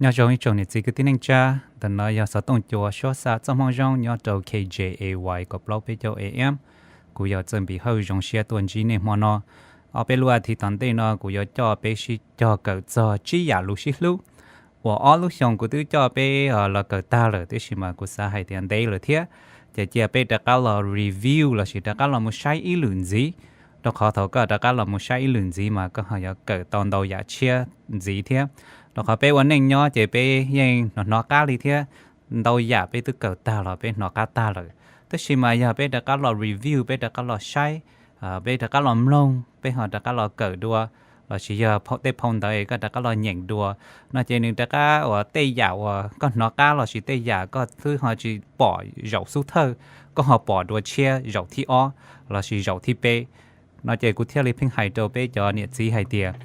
Nyob zoo ib tsoom niam txiv kwv tij neej tsa, ntawm no yog xov tooj cua suab xa txoj hmoo zoo nyob rau K J A Y kaum plaub peb caug A M. Kuv yog Txawj Npis Hawj, zoo siab tuaj ntsib nej hmo no. Ob peb lub as thiv tom ntej no kuv yuav coj peb sib cog kawm txog tsib yam lus sib hlub uas ob lub xyoo kuv twb coj peb los kawm tag lawm, tiam sis mas kuv xav hais tias ntev lawm thiab. Ces cia peb rov qab los review lossis rov qab los mus saib ib lwm ntxiv, rau qhov thaum koj rov qab los mus saib ib lwm ntxiv mas koj ho yuav kawm tau ntau yam tshiab ntxiv thiab. Rau qhov peb ua neej nyob ces peb yeej hnov hnov qab li thiab, ntau yam peb twb kawm tag los peb hnov qab tag lawm. Tab sis mas yog peb rov qab los review, peb rov qab los saib, peb rov qab los mloog, peb ho rov qab los kawm dua, lossis yog tej phau ntawv koj rov qab los nyeem dua, no ces nws rov qab uas tej yam uas koj hnov qab lossis tej yam koj twb ho tsis pom zaum xub thawj, koj ho pom dua tshiab zaum thib ob lossis zaum thib peb. No ces kuv thiaj li pheej hais rau peb cov niam txiv hais tias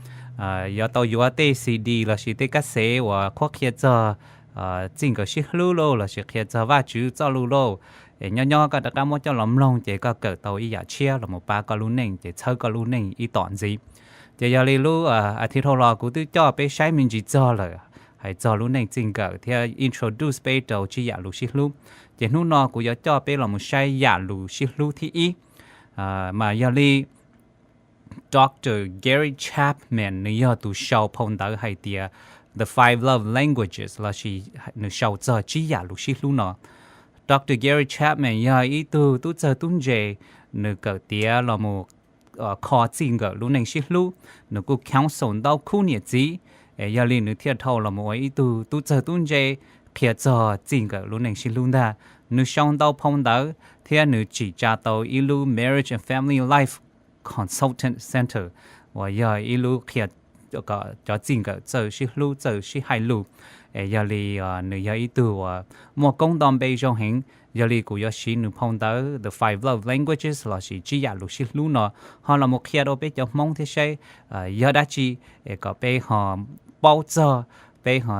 yuav tau yuav tej C D lossis tej kab xev uas qhuab qhia txog txij nkawm sib hlub lauj lossis qhia txog Vajtswv txoj lus lauj, es nyob nyob koj rov qab muab coj los mloog ces koj kawm tau ib yam tshiab los mus pab koj lub neej ces txhawb koj lub neej ib tom ntxiv. Ces yog li lub as thiv dhau los kuv twb coj peb saib me ntsis txog lawm, hais txog lub neej txij nkawm thiab introduce peb rau tsib yam lus sib hlub. Ces hnub no kuv yuav coj peb los mus saib yam lus sib hlub thib ib, mas yog li Doctor Gary Chapman nws yog tus sau phau ntawv hais tias The Five Love Languages lossis nws sau txog tsib yam lus sib hlub no. Doctor Gary Chapman yog ib tug tub txawg tub ntse, nws kawm tiav los mus kho txij nkawm lub neej sib hlub, nws kuj counsel ntau khub niam txiv, es yog li nws thiaj dhau los mus ua ib tug tub txawg tub ntse qhia txog txij nkawm lub neej sib hlub ntag. Nws sau ntau phau ntawv thiab nws tsim tsa tau ib lub Marriage and Family Life Consultant Center uas yog ib lub qhia cov txij nkawm txawj sib hlub txawj sib hais lus. Es yog li nws yog ib tug uas muaj koob nto npe zoo heev, yog li kuv yuav siv nws phau ntawv The Five Love Languages lossis tsib yam lus sib hlub no ho los mus qhia rau peb cov Hmoob thiab saib yog dab tsi es kom peb ho paub txog, peb ho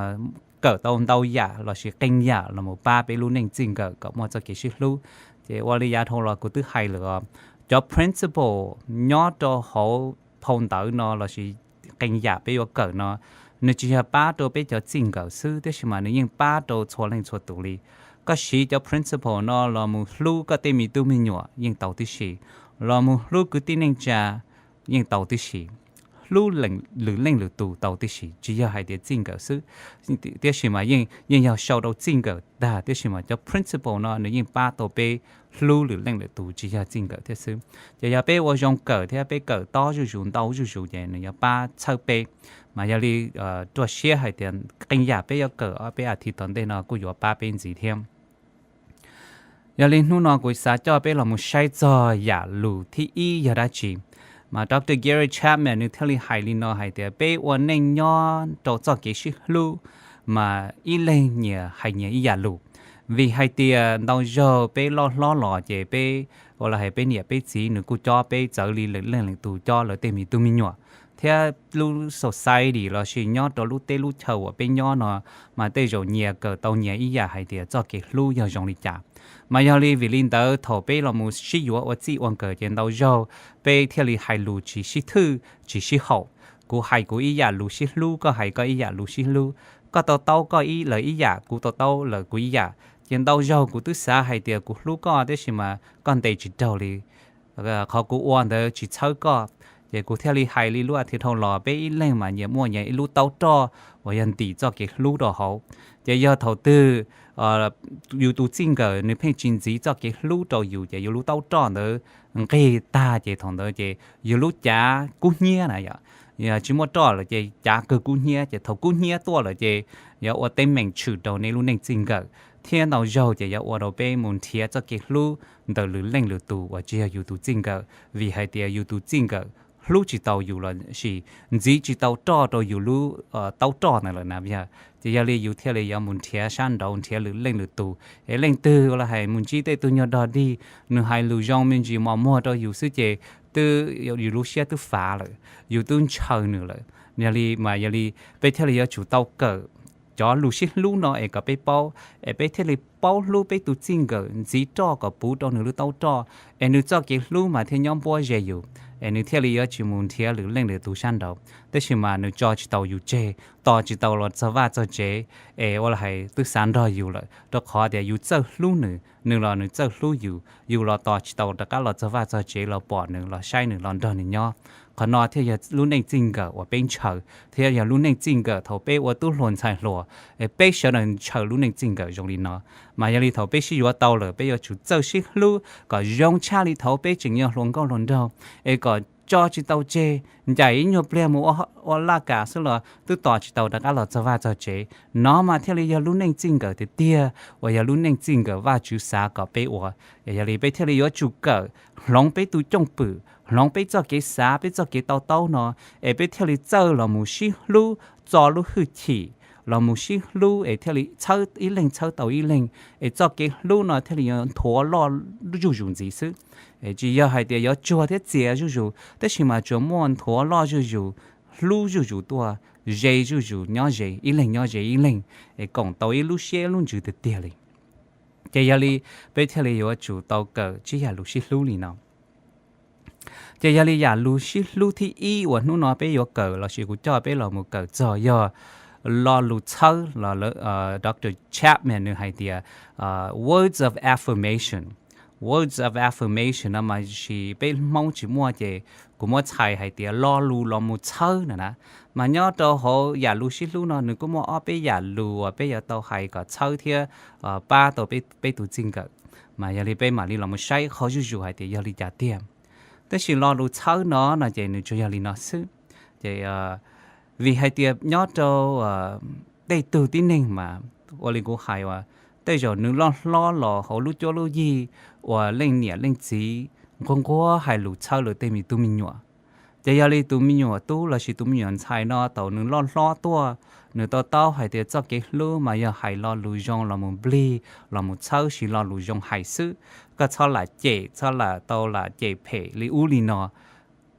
kawm tau ntau yam lossis qee yam los mus pab peb lub neej txij nkawm kom muaj txoj kev sib hlub. Ces ua li yav dhau los kuv twb hais lawm, cov principle nyob rau hauv phau ntawv no lossis qee yam peb yuav kawm no, nws tsis yog pab rau peb cov txij nkawm xwb, tiam sis mas nws yeej pab rau txhua leej txhua tus li. Koj siv cov principle no los mus hlub koj tej me tub me nyuam yeej tau tib si, los mus hlub kwv tij neej tsa yeej tau tib si, hlub lwm leej lwm tus tau tib si, tsis yog hais tias txij nkawm xwb, tiam sis mas yeej yog sau rau txij nkawm tag, tiam sis mas cov principle no nws yeej pab tau peb hlub lwm leej lwm tus tsis yog txij nkawm thiab xwb. Ces yog peb ua zoo kawm thiab peb kawm tob zuj zus ntau zuj zus ces nws yuav pab txhawb peb. Mas yog li ruaj siab hais tias qee yam peb yuav kawm ob peb as thiv tom ntej no kuj yuav pab peb ntxiv thiab. Yog li hnub no kuv xav coj peb los mus saib txog yam lus thib ib yog dab tsi. Mas Doctor Gary Chapman nws thiaj li hais li no hais tias peb ua neej nyob rau txoj kev sib hlub mas ib leeg nyias hais nyias ib yam lus. Vim hais tias ntau zaug peb loj hlob los ces peb ua los hais peb niam peb txiv nws kuj cob peb txawv li lwm leej lwm tus cob lawv tej me tub me nyuam, thiab lub society lossis nyob rau lub teb lub chaw uas peb nyob no mas tej zaum nyias kawm tau nyias ib yam hais tias txoj kev hlub yog zoo li cas. Mas yog li vim li ntawd thaum peb los mus sib yuav ua txij ua nkawm ces ntau zaug peb thiaj li hais lus tsis sib thwj tsis sib haum. Kuv hais kuv ib yam lus sib hlub, koj hais koj ib yam lus sib hlub, koj to taub koj ib lawv ib yam, kuv to taub lawv kuv ib yam. Ces ntau zaug kuv twb xav hais tias kuv hlub koj tiam sis mas koj ntes tsis raug li, qhov kuv ua ntawd tsis txhawb koj. Ces kuv thiaj li hais li lub as thiv dhau los peb ib leeg mas nyias muaj nyias ib lub taub roj uas yog ntim txoj kev hlub rau hauv. Ces yog thaum twg yus tus txij nkawm nws pheej tsis ntxiv txoj kev hlub rau yus ces yus lub taub roj ntawd nqig tag ces thaum ntawd ces yus lub cav kub hnyiab na yom, tsis muaj roj lawm ces cav kawg kub hnyiab, ces thaum kub hnyiab tuaj lawm ces yuav ua teeb meem tshwm rau nej lub neej txij nkawm, thiab ntau zaug ces yuav ua rau peb mus nrhiav txoj kev hlub ntawm lwm leej lwm tus uas tsis yog yus tus txij nkawm, vim hais tias yus tus txij nkawm hlub tsis tau yus los sis ntxiv tsis tau roj rau yus lub taub roj ntawd lawm na. Ces yog li yus thiaj li yuav mus nrhiav sab nraud nrhiav lwm leej lwm tus, es leej twg los hais mus ntsib tej tug nyuag dog dig, nws hais lus zoo me ntsis mos muag rau yus xwb ces twb yus lub siab twb fav lawm, yus twb ntshaw nws lawm. Yog li mas yog li peb thiaj li yuav tsum tau kawm cov lus sib hlub no es kom peb paub, es peb thiaj li paub hlub peb tus txij nkawm, ntxiv roj kom puv rau nws lub taub roj, es nws txoj kev hlub mas thiaj nyob npuab ze yus, es nws thiaj li yuav tsis mus nrhiav lwm leej lwm tus sab nraud. Tab sis mas nws tso tsis tau yus tseg, tos tsis tau los txog vaj txog tsev, es ua li hais twb xav nrog yus lawm, rau qhov tias yus txawj hlub nws, nws los nws txawj hlub yus, yus los tos tsis tau rov qab los txog vaj txog tsev los pom nws, los saib nws, los nrog nws nyob. Qhov no thiaj yog lub neej txij nkawm uas peb ntshaw, thiab yog lub neej txij nkawm thaum peb ua tub hluas ntxhais hluas, es peb sawv daws ntshaw lub neej txij nkawm zoo li no. Mas yog li thaum peb sib yuav tau lawm, peb yuav tsum txawj sib hlub kom zoo tshaj li thaum peb tseem yog hluas nkauj hluas nraug, es kom tso tsis tau tseg, ncaim ib nyuag pliag mus ua laj kam xwb los twb tos tsis tau rov qab los txog vaj txog tsev. No mas thiaj li yog lub neej txij nkawm tiag tiag, uas yog lub neej txij nkawm Vajtswv xav kom peb ua. Yog li peb thiaj li yuav tsum kawm hloov peb tus cwj pwm, hloov peb txoj kev xav, peb txoj kev to taub no, es peb thiaj li txawj los mus sib hlub, txo lub hwj chim, los mus sib hlub es thiaj li txhawb ib leeg txhawb tau ib leeg, es txoj kev hlub no thiaj li yuav nthuav loj zuj zus ntxiv xwb. Tsis yog hais tias yuav tsuag thiab txias zuj zus, tab sis mas tsuas muaj nthuav loj zuj zus, hlub zuj zus tuaj, ze zuj zus, nyob ze ib leeg nyob ze ib leeg, es koom tau ib lub siab ib lub ntsws tiag tiag li. Ces yog li peb thiaj li yuav tsum tau kawm tsib yam lus sib hlub li no. Ces yog li yam lus sib hlub thib ib uas hnub no peb yuav kawm lossis kuv coj peb los mus kawm txog yog lo lus txhawb los, Doctor Chapman nws hais tias words of affirmation. Words of affirmation no mas sis peb Hmoob tsis muaj ces kuv muab txhais hais tias lo lus los mus txhawb no na. Mas nyob rau hauv yam lus sib hlub no nws kuj muaj ob peb yam lus uas peb yuav tau hais kom txhawb thiab pab tau peb tus txij nkawm. Mas yog li peb mam li los mus saib qhov zuj zus hais tias yog li cas tiag. Tab sis lo lus txhawb no no ces nws tsuas yog li no xwb. Ces vim hais tias nyob rau tej tug tib neeg mas ua li kuv hais uas tej zaum nws loj hlob los hauv lub cuab lub yig uas leej niam leej txiv nquag nquag hais lus txhawb lawv tej me tub me nyuam. Ces yog li tus me nyuam tub lossis tus me nyuam ntxhais no thaum nws loj hlob tuaj, nws to taub hais tias txoj kev hlub mas yog hais lo lus zoo los mus nplig los mus txhawb, siv lo lus zoo hais xwb. Koj txhob lam cem, txhob lam tau lam cem phem li ub li no,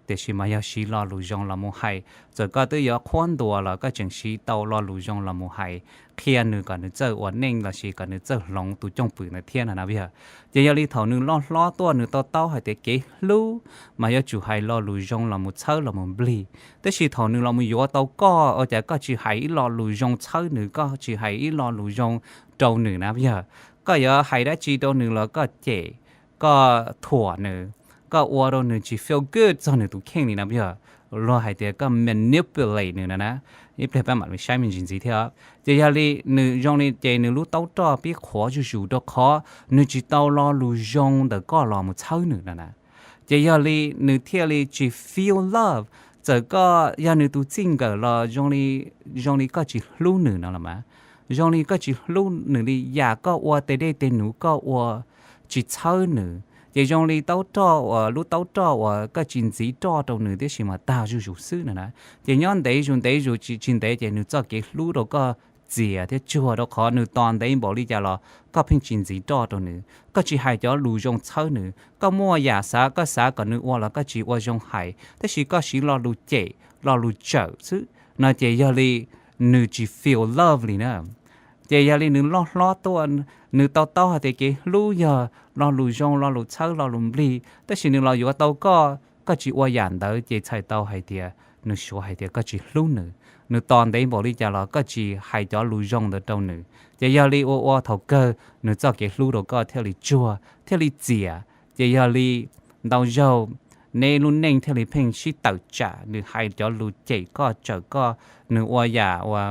tiam sis mas yog siv lo lus zoo los mus hais. Txawm koj twb yuav qhuab ntuas los koj tseem siv tau lo lus zoo los mus hais qhia nws kom nws txawj ua neej lossis kom nws txawj hloov tus cwj pwm ntawd thiab no na yog. Ces yog li thaum nws loj hlob tuaj nws to taub hais tias kev hlub mas yuav tsum hais lo lus zoo los mus txhawb los mus nplig. Tab sis thaum nws los mus yuav tau koj ua cas koj tsis hais ib lo lus zoo txhawb nws, koj tsis hais ib lo lus zoo rau nws na yog. Koj yuav hais dab tsi rau nws los koj cem, koj thuam nws, koj ua rau nws tsis feel good txog nws tus kheej li na yog. Luag hais tias koj manipulate nws no na. Ib pliag peb mam li saib me ntsis ntxiv thiab. Ces yog li nws zoo li ces nws lub taub roj pib qhuav zuj zus rau qhov nws tsis tau lo lus zoo ntawm koj los mus txhawb nws no na. Ces yog li nws thiaj li tsis feel love. Txawm koj yog nws tus txij nkawm los zoo li koj tsis hlub nws no los mas, zoo li koj tsis hlub nws li, yam koj ua tej dej tej num koj ua tsis txhawb nws, ces zoo li taub roj uas lub taub roj uas koj tsis ntxiv roj rau nws tib si mas tag zuj zus xwb no na. Ces nyob ntev zus ntev zus tsis tsis ntev ces nws txoj kev hlub rau koj txias thiab tsuag rau qhov nws tos ntev npaum li cas los koj pheej tsis ntxiv roj rau nws, koj tsis hais cov lus zoo txhawb nws, koj muaj yam xav koj xav kom nws ua los koj tsis ua zoo hais tab sis koj siv lo lus cem, lo lus tsawm xwb no ces yog li nws tsis feel love li na. Ces yog li nws loj hlob tuaj, nws to taub hais tias kev hlub yog lo lus zoo, lo lus txhawb, lo lus nplig, tab sis nws los yuav tau koj, koj tsis ua yam ntawd ces txhais tau hais tias nws suav hais tias koj tsis hlub nws. Nws tos ntev npaum li cas los koj tsis hais cov lus zoo ntawd rau nws, ces yog li ua ua thaum kawg nws txoj kev hlub rau koj thiaj li tsuag thiaj li txias. Ces yog li ntau zaug neb lub neej thiaj li pheej sib tawm tsam, nws hais cov lus cem koj tsawm koj, nws ua yam ua,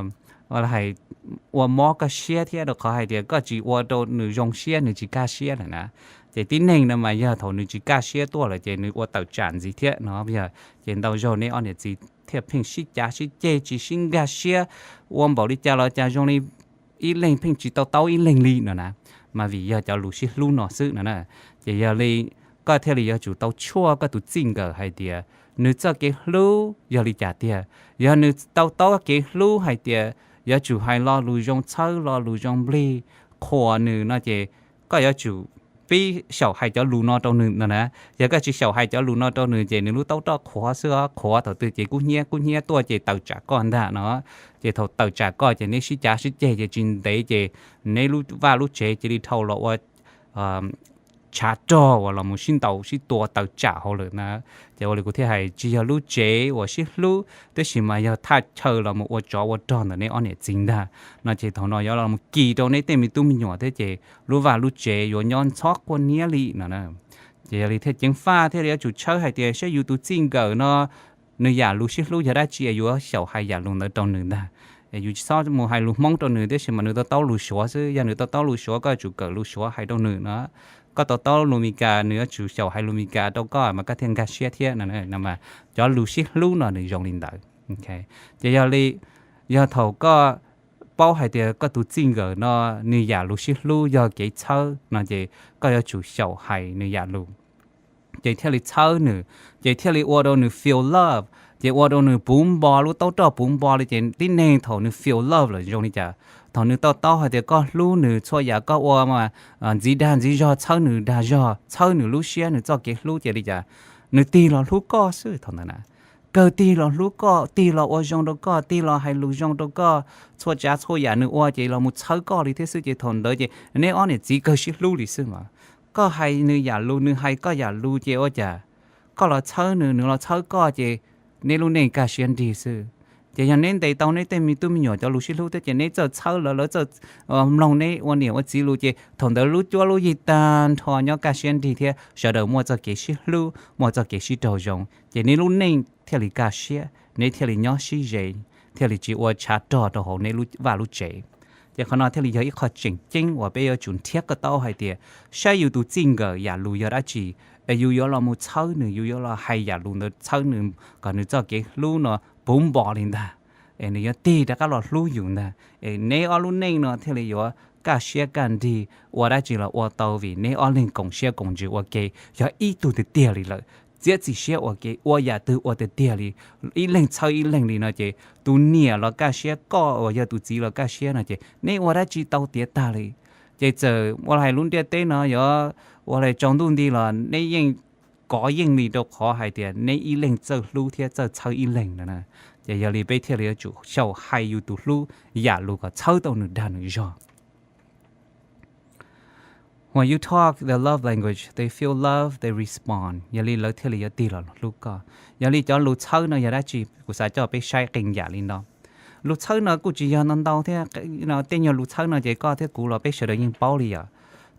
ua mob koj siab thiab rau qhov hais tias koj tsis ua rau nws zoo siab nws tsis kaj siab lawm na. Ces tib neeg no mas yog thaum nws tsis kaj siab tuaj lawm ces nws ua tawm tsam ntxiv thiab no yog. Ces ntau zaug neb ob niam txiv thiaj pheej sib cav sib ceg tsis sib nkag siab, ua npaum li cas los cas zoo li ib leeg pheej tsis tau taub ib leeg li no na, mas vim yog cov lus sib hlub no xwb no na. Ces yog li koj thiaj li yuav tsum tau tshuaj koj tus txij nkawm hais tias nws txoj kev hlub yog li cas tiag. Yog nws tau taub kev hlub hais tias yuav tsum hais lo lus zoo txhawb lo lus zoo nplig qhuas nws no ces koj yuav tsum peb xyaum hais cov lus no rau nws no na. Yog koj tsis xyaum hais cov lus no rau nws ces nws lub taub roj qhuav xwb os, qhuav thaum twg ces kub hnyiab kub hnyiab tuaj ces tawm tsam koj ntag no. Ces thaum tawm tsam koj ces neb sib cav sib ceg ces tsis ntev ces neb lub vaj lub tsev cia li dhau los ua tshav rog uas los mus sib ntaus sib tua tawm tsam hauv lawm na. Ces ua li kuv thiaj hais tsis yog lub tsev uas sib hlub, tab sis mas yog thaj chaw los mus ua tsov ua rog ntawm neb ob niam txiv ntag no. Ces thaum no yuav los kis rau neb tej me tub me nyuam thiab ces lub vaj lub tsev yuav nyob ntxhov quaj niab li no. Ces yog li thiaj ceev faj thiaj li yuav tsum tshawb hais tias saib yus tus txij nkawm no nws yam lus sib hlub yog dab tsi es yuav xyaum hais yam lus ntawd rau nws ntag. Yus tsis txhob mus hais lus Hmoob rau nws, tab sis mas nws to taub lus Suav xwb. Yog nws to taub lus Suav koj yuav tsum kawm lus Suav hais rau nws no. Koj to taub lus Meskas nws yuav tsum xyaum hais lus Meskas rau koj mas koj thiaj nkag siab thiab no. Cov lus sib hlub no nws zoo li ntawd. Ces yog li, yog thaum koj paub hais tias koj tus txij nkawm no nws yam lus sib hlub yog kev txhawb no ces koj yuav tsum xyaum hais nws yam lus, ces thiaj li txhawb nws, ces thiaj li ua rau nws feel love, ces ua rau nws puv npo lub taub roj puv npo li. Ces tib neeg thaum nws feel love lawm zoo li cas? Thaum nws to taub hais tias koj hlub nws, txhua yam koj ua mas ntxiv dag ntxiv zog, txhawb nws dag zog, txhawb nws lub siab, nws txoj kev hlub, ces li cas? Nws tig los hlub koj xwb thaum ntawd na. Kawg tig los hlub koj, tig los ua zoo rau koj, tig los hais lus zoo rau koj, txhua tsav txhua yam nws ua ces los mus txhawb koj li thiab xwb. Ces thaum ntawd ces neb ob niam txiv kawg sib hlub li xwb mas. Koj hais nws yam lus, nws hais koj yam lus, ces ua cas koj los txhawb nws, nws los txhawb koj, ces neb lub neej kaj siab nrig xwb. Ces yog neb ntes tau neb tej me tub me nyuam cov lus sib hlub thiab ces neb txawj txhawb lawv, lawv txawj mloog neb ua niam ua txiv lus, ces thaum ntawd lub cuab lub yig tag nrho nyob kaj siab nrig thiab sawv daws muaj txoj kev sib hlub, muaj txoj kev sib raug zoo, ces neb lub neej thiaj li kaj siab, neb thiaj li nyob sib ze, thiaj li tsis ua tshav rog rau hauv neb lub vaj lub tsev. Ces qhov no thiaj li yog ib qho tseem ceeb uas peb yuav tsum nrhiav koj taub hais tias saib yus tus txij nkawm yam lus yog dab tsi, es yus yuav los mus txhawb nws, yus yuav los hais yam lus ntawd txhawb nws kom nws txoj kev hlub no puv npo li ntag, es nws yuav tig rov qab los hlub yus ntag, es neb ob lub neej no thiaj li yuav kaj siab kaj nrig, ua dab tsi los ua tau vim neb ob leeg koom siab koom ntsws ua ke, yog ib tug tiag tiag li lawm, txiav txim siab ua ke, ua yam twg ua tiag tiag li, ib leeg txhawb ib leeg li no ces tus niam los kaj siab, koj uas yog tus txiv los kaj siab no ces neb ua dab tsi tau tiav tag li. Ces txawm ua hais lub ntiaj teb no yuav ua li tsaus ntuj nti los neb yeej kov yeej li, rau qhov hais tias neb ib leeg txawj hlub thiab txawj txhawb ib leeg no. Ces yog li peb thiaj li yuav tsum xyaum hais yus tus hlub yam lus kom txhawb tau nws dag nws zog. When you talk their love language, they feel love, they respond. Yog li lawv thiaj li yuav tig los hlub koj. Yog li cov lus txhawb no yog dab tsi? Kuv xav coj peb saib qee yam li no. Lus txhawb no kuj tsis yog ntau ntau thiab, tej nyuag lus txhawb no ces koj thiab kuv los peb sawv daws yeej paub li yom.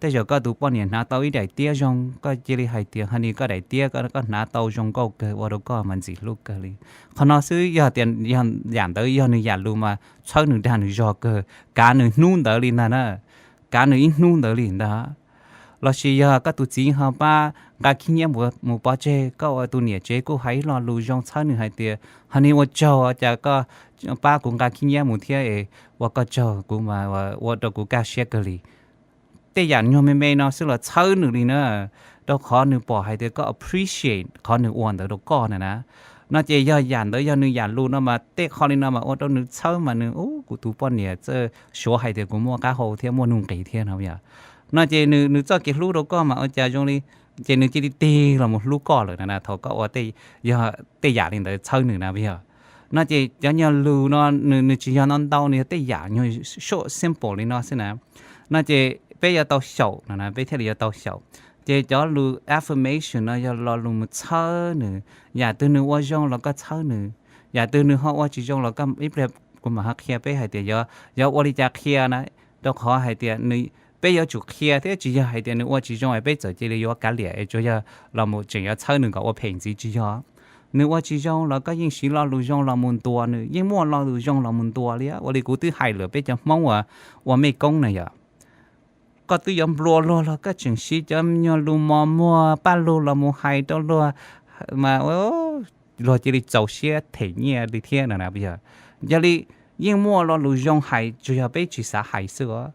Tej zaum koj tus poj niam hnav tau ib daim tiab zoo, koj cia li hais tias, Honey, koj daim tiab koj hnav tau zoo nkauj kawg, ua rau koj mas ntxim hlub kawg li. Qhov no xwb, yog tias yam ntawd yog nws yam lus mas txhawb nws dag nws zog kawg, kav nws hnub ntawd li ntag na, kav nws ib hnub ntawd li ntag. Los sis yog koj tus txiv ho pab nqa khib nyiab mus pov tseg, koj ua tus niam tsev kuj hais ib lo lus zoo txhawb nws hais tias, Honey, ua tsaug cas koj pab kuv nqa khib nyiab mus thiab es, ua koj tsaug, kuv mas ua rau kuv kaj siab kawg li. Tej yam nyuag me me no xwb los txhawb nws li na, rau qhov nws pom hais tias koj appreciate qhov nws ua ntawd rau koj na na. No ces yog yam ntawd yog nws yam lus no mas tej qho li no mas ua rau nws txhawb mas nws, Ub, kuv tus poj niam txawj suav hais tias kuv muaj qab hau thiab muaj nuj nqis thiab no yom. No ces nws txoj kev hlub rau koj mas ua cas zoo li, ces nws cia li tig los mus hlub koj lawm na, thaum koj ua, yog tej yam li ntawd txhawb nws na yog. No ces cov nyuag lus no nws tsis yog ntau ntau, nws yog tej yam nyuag short simple li no xwb na. No ces peb yuav tau xyaum no, peb thiaj li yuav tau xyaum. Ces cov lus affirmation no yog lo lus mus txhawb nws, yam twg nws ua zoo los koj txhawb nws, yam twg nws ho ua tsis zoo los koj, ib pliag kuv mam ho qhia peb hais tias yog ua li cas qhia na, rau qhov hais tias peb yuav tsum qhia thiab, tsis yog hais tias nws ua tsis zoo es peb txawm cia li yuav kav liam es tsuas yog los mus tseem yuav txhawb nws kom ua phem ntxiv, tsis yog. Nws ua tsis zoo los koj yeej siv lo lus zoo los mus ntuas nws, yeej muaj lo lus zoo los mus ntuas li. Ua li kuv twb hais lawm, peb cov Hmoob uas ua mej koob na yom, koj twb yuav nplua luag los koj tseem siv cov nyuag lus mos muag paj lug los mus hais rau luag, mas luag cia li txaus siab them nyiaj li thiab no na. Yog, yog li yeej muaj lo lus zoo hais, tsuas yog peb tsis xav hais xwb os.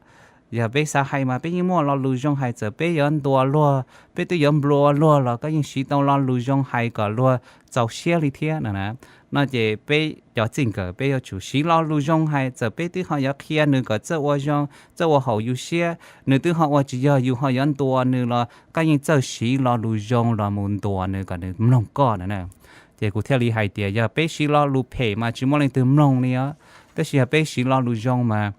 yog peb xav hais mas peb yeej muaj lo lus zoo hais, txawm peb yuav ntuas luag, peb twb yuav nplua luag los koj yeej siv tau lo lus zoo hais kom luag txaus siab li thiab no na. No ces peb cov txij nkawm peb yuav tsum siv lo lus zoo hais, txawm peb twb ho yuav qhia nws kom txawj ua zoo, txawj ua haum yus siab, nws twb ho ua tsis yog yus ho yuav ntuas nws los koj yeej txawj siv lo lus zoo los mus ntuas nws kom nws mloog koj na. Ces kuv thiaj li hais tias yog peb siv lo lus phem mas tsis muaj leej twg mloog li os, tab sis yog peb siv lo lus zoo mas,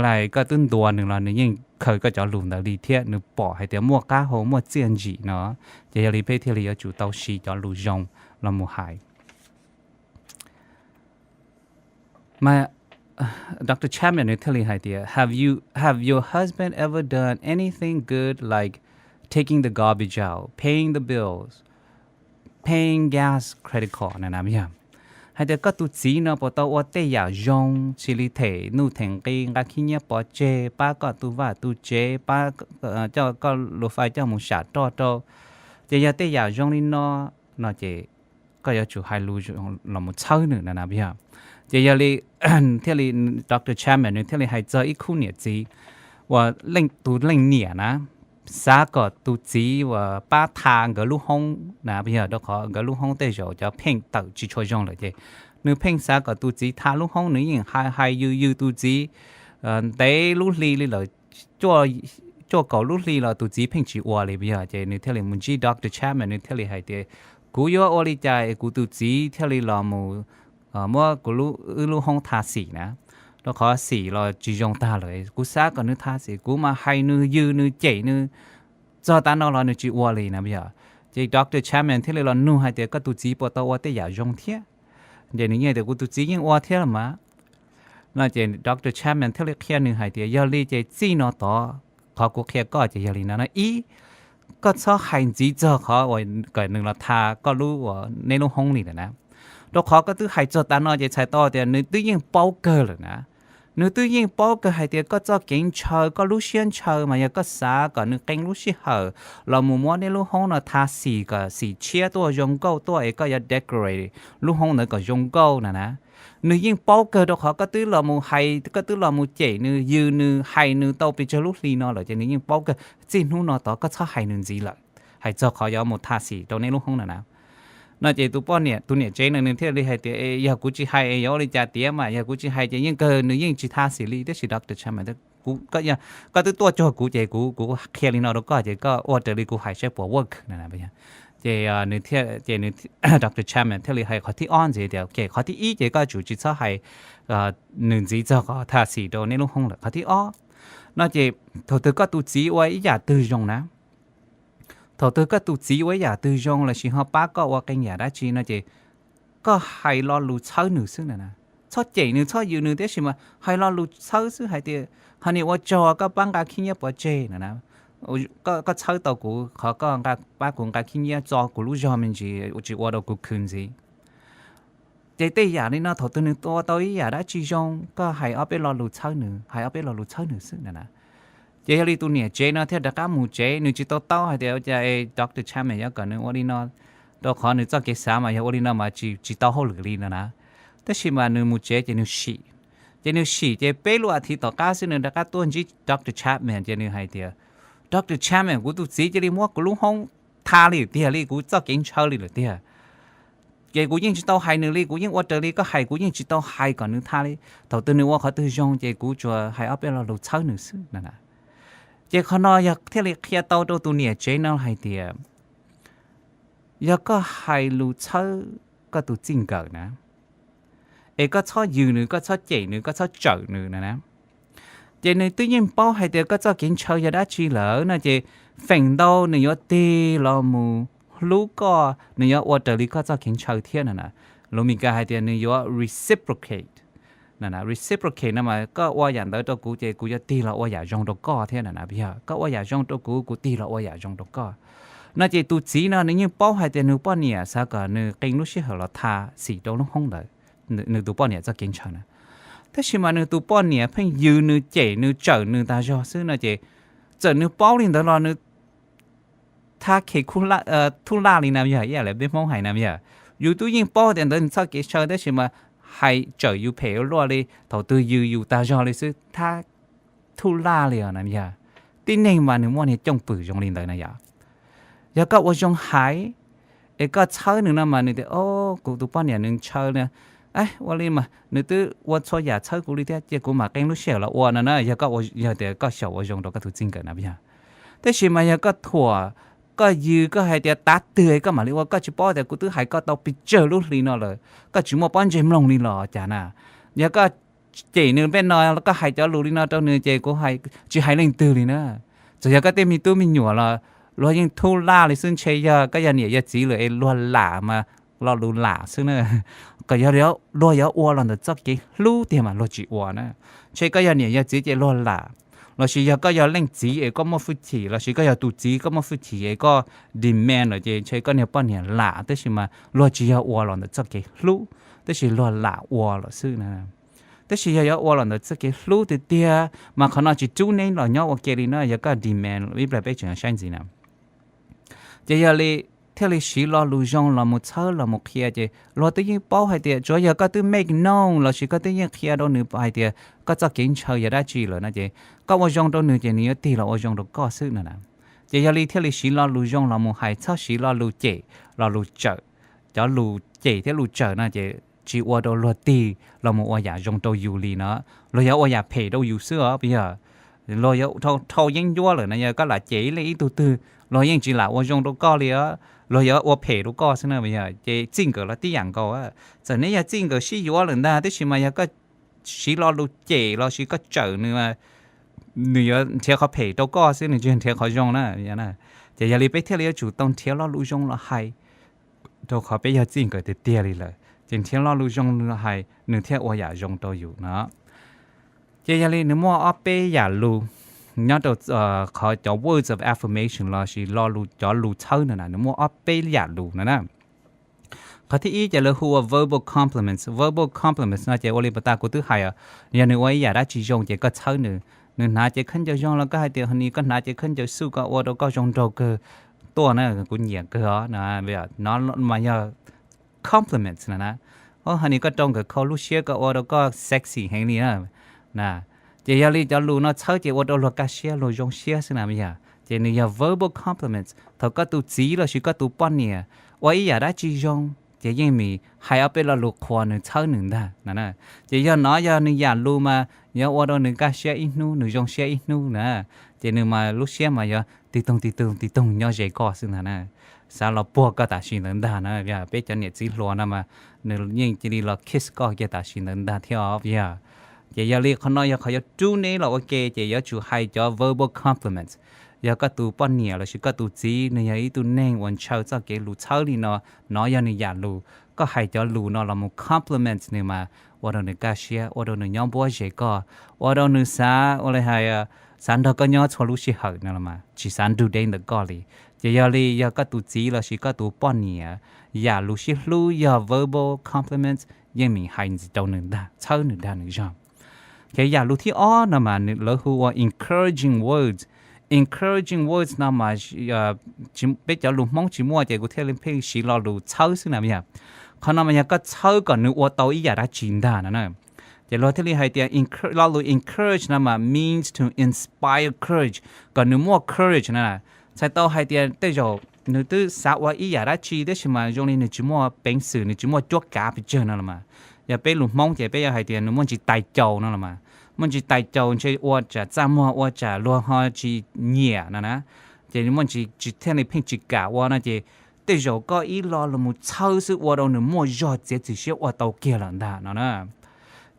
lais koj twb ntuas nws los nws yeej khaws koj cov lus ntawd li thiab nws pom hais tias muaj qab hau muaj txiaj ntsim no. Ces yog li peb thiaj li yuav tsum tau siv cov lus zoo los mus hais. Mas Doctor Chapman nws thiaj li hais tias, have you have your husband ever done anything good like taking the garbage out, paying the bills, paying gas, credit card na na yog? Hais tias koj tus txiv no puas tau ua tej yam zoo tsis li them nuj them nqi, nqa khib nyiab pov tseg, pab koj tu vaj tu tsev, pab coj koj lus fais coj mus sam roj rau? Ces yog tej yam zoo li no, no ces koj yuav tsum hais lus los mus txhawb nws na na yog? Ces yog li thiaj li Doctor Chapman nws thiaj li hais txog ib khub niam txiv uas tus leej niam na xav kom tus txiv uas pab tha nkawd lub hoob na yog, rau qhov nkawd lub hoob tej zaum cov pheej tawm tsis tshua zoo lawm ces nws pheej xav kom tus txiv tha lub hoob, nws yeej hais hais yws yws tus txiv ntev lub hli li lawm, cuaj kaum lub hli los tus txiv pheej tsis ua li yog. Ces nws thiaj li mus ntsib Doctor Chapman, nws thiaj li hais tias, kuv yuav ua li cas es kuv tus txiv thiaj li los mus muab kuv wb lub hoob tha xim na, rau qhov xim los tsis zoo tag lawm, kuv xav kom nws tha xim, kuv mas hais nws yws nws cem nws txog tav no los nws tsis ua li na yog? Ces Doctor Chapman thiaj li los nug hais tias koj tus txiv puas tau ua tej yam zoo thiab? Ces nws yeej tias kuv tus txiv yeej ua thiab los mas. No ces Doctor Chapman thiaj li qhia nws hais tias yog li ces txij no tod qhov kuv qhia koj ces yog li no no ib, koj txhob hais ntxiv txog qhov uas kom nws los tha koj lub uas neb lub hoob li lawm na, rau qhov koj twb hais txog tav no ces txhais tau tias nws twb yeej paub kawg lawm na. Nws twb yeej paub kawg hais tias koj txoj kev ntshaw, koj lub siab ntshaw mas yog koj xav kom nws qee lub sij hawm los mus muab neb lub hoob no tha xim kom xim tshiab tuaj zoo nkauj tuaj es koj yuav decorate lub hoob ntawd kom zoo nkauj na na. Nws yeej paub kawg rau qhov koj twb los mus hais, koj twb los mus cem nws yws nws hais nws tau pes tsawg lub hli no lawm ces nws yeej paub kawg, txij hnub no tod koj txhob hais nws ntxiv lawm, hais txog qhov yuav mus tha xim rau neb lub hoob na na. No ces tus poj niam, tus niam tsev no nws thiaj li hais tias yog kuv tsis hais yuav ua li cas tiav mas, yog kuv tsis hais ces yeej kawg nws yeej tsis tha xim li, tiam sis Doctor Chapman, koj twb tuaj cuag kuv ces kuv kuv qhia li no rau koj ces koj ua raws li kuv hais saib puas work na. Ces nws thiaj, ces nws, Doctor Chapman thiaj li hais qhov thib ob ntxiv tias, ok, qhov thib ib ces koj tsum tsis txhob hais nws ntxiv txog qhov tha xim rau neb lub hoob lawm. Qhov thib ob, no ces thaum twg koj tus txiv ua ib yam twg zoo na, thaum twg koj tus txiv ua ib yam twg zoo lossis ho pab koj ua qee yam dab tsi no ces koj hais lo lus txhawb nws xwb na. Txhob cem nws, txhob yws nws, tiam sis mas hais lo lus txhawb xwb hais tias, ho niam ua tsaug koj pab nqa khib nyiab pov tseg na. Koj txhawb tau kuv qhov koj pab kuv nqa khib nyiab txo kuv lub zog me ntsis tsis ua rau kuv khwv ntxiv. Ces tej yam li no thaum twg nws ua tau ib yam dab tsi zoo koj hais ob peb lo lus txhawb nws, hais ob peb lo lus txhawb nws xwb na na. Ces yog li tus niam tsev no thiaj rov qab mus tsev, nws tsis tau taub hais tias ua cas Doctor Chapman yuav kom nws ua li no, rau qhov nws txoj kev xav mas yog ua li no mas tsis tau hauj lwm li no na. Tab sis mas nws mus tsev ces nws sim, ces nws sim ces peb lub as thiv tom qab xwb nws rov qab tuaj ntsib Doctor Chapman ces nws hais tias, Doctor Chapman, kuv tus txiv cia li muab kuv lub hoob tha li lawm tiag li, kuv txoj kev ntshaw li lawm tiag. Ces kuv yeej tsis tau hais nws li, kuv yeej ua raws li koj hais, kuv yeej tsis tau hais kom nws tha li. Thaum twg nws ua qhov twg zoo ces kuv tsuas hais ob peb lo lus txhawb nws xwb na. Ces qhov no yog thiaj li qhia tau rau tus niam tsev no hais tias, yog koj hais lus txhawb koj tus txij nkawm na, es koj txhob yws nws, koj txhob cem nws, koj txhob tsawm nws na na, ces nws twb yeej paub hais tias koj txoj kev ntshaw yog dab tsi lawm no ces feem ntau nws yuav tig los mus hlub koj, nws yuav ua raws li koj txoj kev ntshaw thiab na na. Lus Mis Kas hais tias nws yuav reciprocate. Reciprocate no mas koj ua yam ntawd rau kuv ces kuv yuav tig los ua yam zoo rau koj thiab na na. Yog koj ua yam zoo rau kuv, kuv tig los ua yam zoo rau koj. No ces tus txiv no nws yeej paub hais tias nws poj niam xav kom nws qee lub sij hawm los tha xim rau lub hoob ntawd, nws tus poj niam txoj kev ntshaw na. Tab sis mas nws tus poj niam pheej yws nws, cem nws, tsawm nws tas zog xwb no ces txawm nws paub li ntawd los nws tha khe thub laj li na yog, ib yam li peb Hmoob hais na yog. Yus twb yeej paub tias ntawd nws txoj kev ntshaw tab sis mas hais tsawm yus phem ua luaj li, thaum twg yws yus tas zog li xwb, tha thub laj li os na yog. Tib neeg mas nws muaj niag cooj pwm zoo li ntawd na yog. Yog koj ua zoo hais es koj txhawb nws no mas nws tias, o, kuv tus poj niam nws ntshaw li, ua li mas nws twb ua txhua yam txhawb kuv li thiab ces kuv mam qee lub sij hawm los ua no na. Yog koj, yog tias koj xyaum ua zoo rau koj tus txij nkawm na yog. Tab sis mas yog koj thuam, koj yws, koj hais tias tav twg koj mam li ua, koj tsis paub tias kuv twb hais koj tau pes tsawg lub hli no lawm, koj tsis muaj pob ntseg mloog li los cas na. Yog koj cem nws peb no, koj hais cov lus li no rau nws ces kuv tsis hais leej twg li na. Txawm yog koj tej me tub me nyuam los luag yeej thub laj li xwb. Ntshe yog koj yog niam yog txiv lawm es luag lam mas lo lus lam xwb na. Kom yog luag yuav ua los ntawm txoj kev hlub tiag mas luag tsis ua na. Ntshe koj yog niam yog txiv ces luag lam. Lossis yog koj yog leej txiv es koj muaj hwj chim, lossis koj yog tus txiv koj muaj hwj chim es koj demand lawm ces ntshe koj niag poj niam lam, tab sis mas luag tsis yog ua los ntawm txoj kev hlub, tab sis luag lam ua lawm xwb na. Tab sis yog yuav ua los ntawm txoj kev hlub tiag tiag mas qhov no tsis rub neb los nyob ua ke li na, yog koj demand ib pliag peb tseem saib ntxiv na. Ces yog li thiaj li siv lo lus zoo los mus txhawb los mus qhia ces luag twb yeej paub hais tias tsuav yog koj twb make known lossis koj twb yeej qhia rau nws hais tias koj txoj kev ntshaw yog dab tsi lawm no ces koj ua zoo rau nws ces nws yuav tig los ua zoo rau koj xwb no na. Ces yog li thiaj li siv lo lus zoo los mus hais, txhob siv lo lus cem, lo lus tsawm. Cov lus cem thiab lus tsawm no ces tsis ua rau luag tig los mus ua yam zoo rau yus li no, luag yuav ua yam phem rau yus xwb os. Yog luag yuav dhau yeeb ncuab lawm na, yog koj lam cem ib leej ib tug twg luag yeej tsis lam ua zoo rau koj li os, luag yuav ua phem rau koj xwb na. Yog ces txij nkawm los tib yam nkaus. Txawm neb yog txij nkawm sib yuav lawm ntag, tab sis mas yog koj siv lo lus cem lossis koj tsawm nws, nws yuav nrhiav qhov phem rau koj xwb, nws tsis nrhiav qhov zoo na. Ces yog li peb thiaj li yuav tsum tau nrhiav lo lus zoo los hais, rau qhov peb yog txij nkawm tiag tiag li lawm ces nrhiav lo lus zoo los hais nws thiaj ua yam zoo rau yus no. Ces yog li nws muaj ob peb yam lus nyob rau qhov cov words of affirmation lossis cov lus txhawb no na, nws muaj ob peb yam lus no na. Qhov thib ib ces lawv hu ua verbal compliments. Verbal compliments no ces ua li puas tas kuv twb hais os, yog nws ua ib yam dab tsi zoo ces koj txhawb nws. Nws hnav cev khaub ncaws zoo los koj hais tias, ni koj hnav cev khaub ncaws xwb koj ua rau koj zoo nraug kawg tuaj na, kuv nyiam kawg os no. Mas yog compliments na. Ni koj rau nkawd khau lub siab koj ua rau koj sexy heev li na. Ces yog li cov lus no txhawb ces ua rau luag kaj siab luag zoo siab xwb na yog. Ces nws yog verbal compliments. Thaum koj tus txiv lossis koj tus poj niam ua ib yam dab tsi zoo ces yeej meem hais ob peb lo lus qhuas nws txhawb nws ntag no. Ces yog no yog nws yam lus mas yuav ua rau nws kaj siab ib hnub, nws zoo siab ib hnub na. Ces nws mas lub siab mas yuav tig toog tig toog tig toog nyob ze koj xwb ntag na. Xav los puag koj tam sim ntawd ntag na. Peb cov niam txiv hluas no mas nws yeej cia li los kiss koj kiag tam sim ntawd ntag thiab os yog. Ces yog li qhov no yog qhov yuav rub neb los ua ke ces yuav tsum hais cov verbal compliments. Yog koj tus poj niam lossis koj tus txiv nws yog ib tug neeg uas ntshaw txoj kev lus txhawb li no, no yog nws yam lus, koj hais cov lus no los mus compliments nws mas ua rau nws kaj siab, ua rau nws nyob npuab ze koj, ua rau nws xav ua li hais, xav nrog koj nyob txhua lub sij hawm no los mas tsis xav nrug deb ntawm koj li. Ces yog li yog koj tus txiv lossis koj tus poj niam, yam lus sib hlub yog verbal compliments, yeej meem hais ntxiv rau nws ntag, txhawb nws dag nws zog. Ces yam lus thib ob no mas lawv hu ua encouraging words. Encouraging words no mas peb cov lus Hmoob tsis muaj ces kuv thiaj li pheej siv lo lus txhawb xwb na yog. Qhov no mas yog koj txhawb kom nws ua tau ib yam dab tsi ntag no na. Ces luag thiaj li hais tias lo lus encourage no mas means to inspire courage, kom nws muaj courage na. Txhais tau hais tias tej zaum nws twb xav ua ib yam dab tsi tab sis mas zoo li nws tsis muaj peev xwm, nws tsis muaj cuab kav pes tsawg no los mas, yog peb lus Hmoob ces peb yuav hais tias nws muaj ntsis tais caus no los mas. Muaj ntsis tais caus ntshe ua tsam txaj muag ua tsam luag ho tsis nyiam no na. Ces muaj ntsis tsis thiaj li pheej tsis kam ua no ces tej zaum koj ib lo los mus txhawb xwb ua rau nws muaj zog txiav txim siab ua tau kiag lawm ntag no na.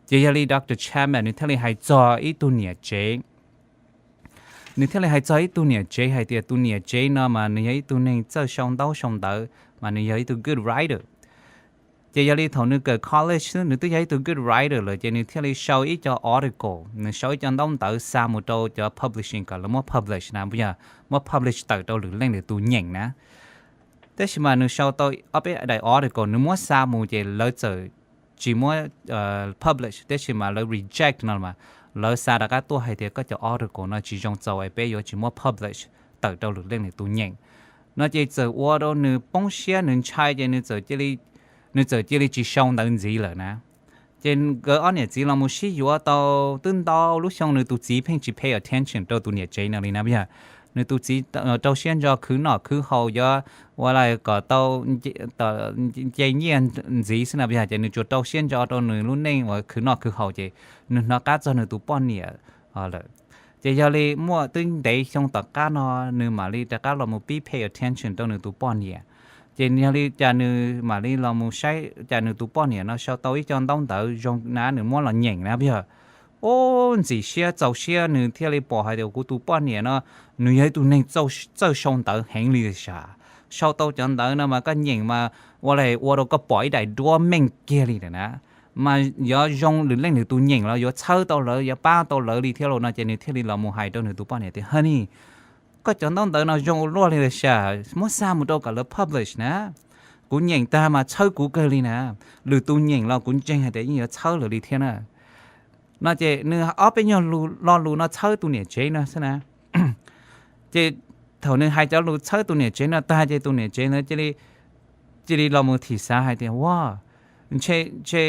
Ces yog li Doctor Chapman nws thiaj li hais txog ib tug niam tsev. Nws thiaj li hais txog ib tug niam tsev hais tias tus niam tsev no mas nws yog ib tug neeg txawj sau ntaub sau ntawv mas nws yog ib tug good writer. Ces yog li thaum nws kawm college xwb nws twb yog ib tug good writer lawm ces nws thiaj li sau ib co article, nws sau ib co ntaub ntawv xa mus rau cov publishing kom lawv muab publish na, yog muab publish tawm rau lwm leej lwm tus nyeem na. Tab sis mas nws sau tau ob peb daim article nws muab xa mus ces lawv txawm tsis muab publish, tab sis mas lawv reject no mas, lawv xa rov qab tuaj hais tias koj cov article no tsis zoo txaus es peb yuav tsis muab publish tawm rau lwm leej lwm tus nyeem. No ces txawm ua rau nws poob siab nws ntshai ces nws txawm cia li tsis sau ntawv ntxiv lawm na. Ces nkawd ob niam txiv los mus sib yuav tau twb ntau lub xyoo, nws tus txiv pheej tsis pay attention rau tus niam tsev no li na yog. Nws tus txiv rau siab ntso khwv noj khwv haus, yuav ua li kom tau nce nyiaj ntxiv xwb na yog, ces nws tsuas rau siab ntso rau nws lub neej uas khwv noj khwv haus, ces nws hnov qab txog nws tus poj niam lawm. Ces yog li muaj twb ntev xyoo tom qab no, nws mam li rov qab los mus pib pay attention rau nws tus poj niam. Ces yog li cas nws mam li los mus saib cas nws tus poj niam no sau tau ib co ntaub ntawv zoo na, nws muab los nyeem na yog. Ub, ntxim siab txaus siab, nws thiaj li pom hais tias kuv tus poj niam no nws yog ib tug neeg txawj sau ntawv heev li sav. Sau tau cov ntawv no mas koj nyeem mas ua li ua rau koj pom ib daim duab meej kiag li na. Mas yuav zoo lwm leej lwm tus nyeem los yuav txhawb tau lawv, yuav pab tau lawv li thiab los no, ces nws thiaj li los mus hais rau nws tus poj niam tias, Honey, koj cov ntaub ntawv no zoo ua luaj li sav, muab xa mus rau kom lawv publish na. Kuv nyeem tag mas txhawb kuv kawg li na. Lwm tus nyeem los kuv ntseeg hais tias yeej yuav txhawb lawv li thiab na. No ces nws ob peb nyuag lo lus no txhawb tus niam tsev no xwb na. Ces thaum nws hais cov lus txhawb tus niam tsev no tag ces tus niam tsev ntawd cia li los mus thim xav hais tias, Ua, ntshe, ntshe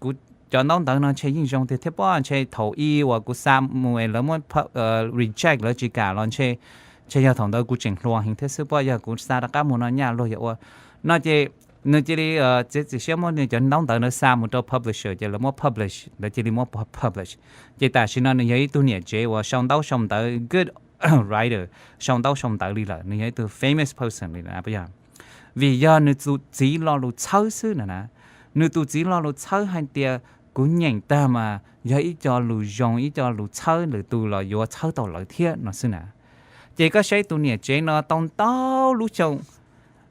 kuv cov ntaub ntawv no ntshe yeej zoo tiag thiab pob, ntshe thaum i uas kuv xa mus es lawv muab reject, lawv tsis kam los ntshe, ntshe yog thaum ntawd kuv tseem hluas heev thiab xwb pob, yog kuv xa rov qab mus no nyaj luag yuav ua. No ces nws cia li txiav txim siab muab nws cov ntaub ntawv ntawd xa mus rau publisher ces lawv muab publish, lawv cia li muab publish. Ces tam sim no nws yog ib tug niam tsev uas sau ntaub sau ntawv, good writer, sau ntaub sau ntawv li lawm, nws yog ib tug famous person li lawm yog. Vim yog nws tus txiv lo lus txhawb xwb no na. Nws tus txiv lo lus txhawb hais tias kuv nyeem tag mas yog ib co lus zoo, ib co lus txhawb, lwm tus los yuav txhawb tau lawv thiab no xwb na. Ces koj saib tus niam tsev no tau ntau lub xyoo,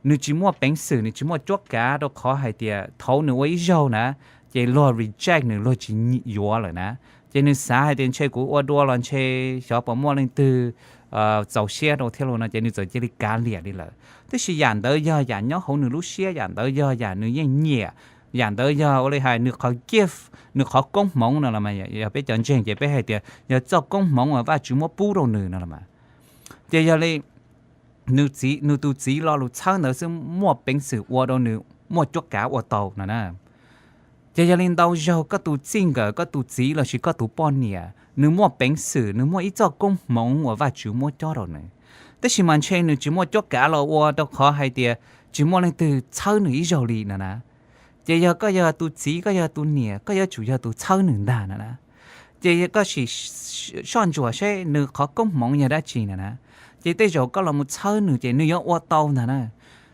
nws tsis muaj peev xwm, nws tsis muaj cuab kav rau qhov hais tias thaum nws ua ib zaug na, ces luag reject nws, luag tsis yuav lawm na. Ces nws xav hais tias ntshe kuv ua dua los ntshe xyov puas muaj leej twg txaus siab rau thiab los no, ces nws txawm cia li kav liam li lawm. Tab sis yam ntawd yog yam nyob hauv nws lub siab, yam ntawd yog yam nws yeej nyiam, yam ntawd yog ua li hais nws qhov gift, nws qhov koob hmoov no los mas yog peb cov ntseeg ces peb hais tias yog txoj koob hmoov uas Vajtswv muab pub rau nws no los mas. Ces yog li nws tus txiv lo lus txhawb ntawd xwb muaj peev xwm ua rau nws muaj cuab kav ua tau no na. Ces yog li ntau zaug koj tus txij nkawm, koj tus txiv lossis koj tus poj niam nws muaj peev xwm, nws muaj ib txoj koob hmoov uas Vajtswv muab cob rau nws, tab sis mas ntshe nws tsis muaj cuab kav los ua rau qhov hais tias tsis muaj leej twg txhawb nws ib zaug li no na. Ces yog koj yog tus txiv, koj yog tus niam, koj yuav tsum yog tus txhawb nws ntag no na. Ces koj sim soj ntsuam seb nws qhov koob hmoov yog dab tsi no na. Ces tej zaum koj los mus txhawb nws ces nws yuav ua tau ntag na.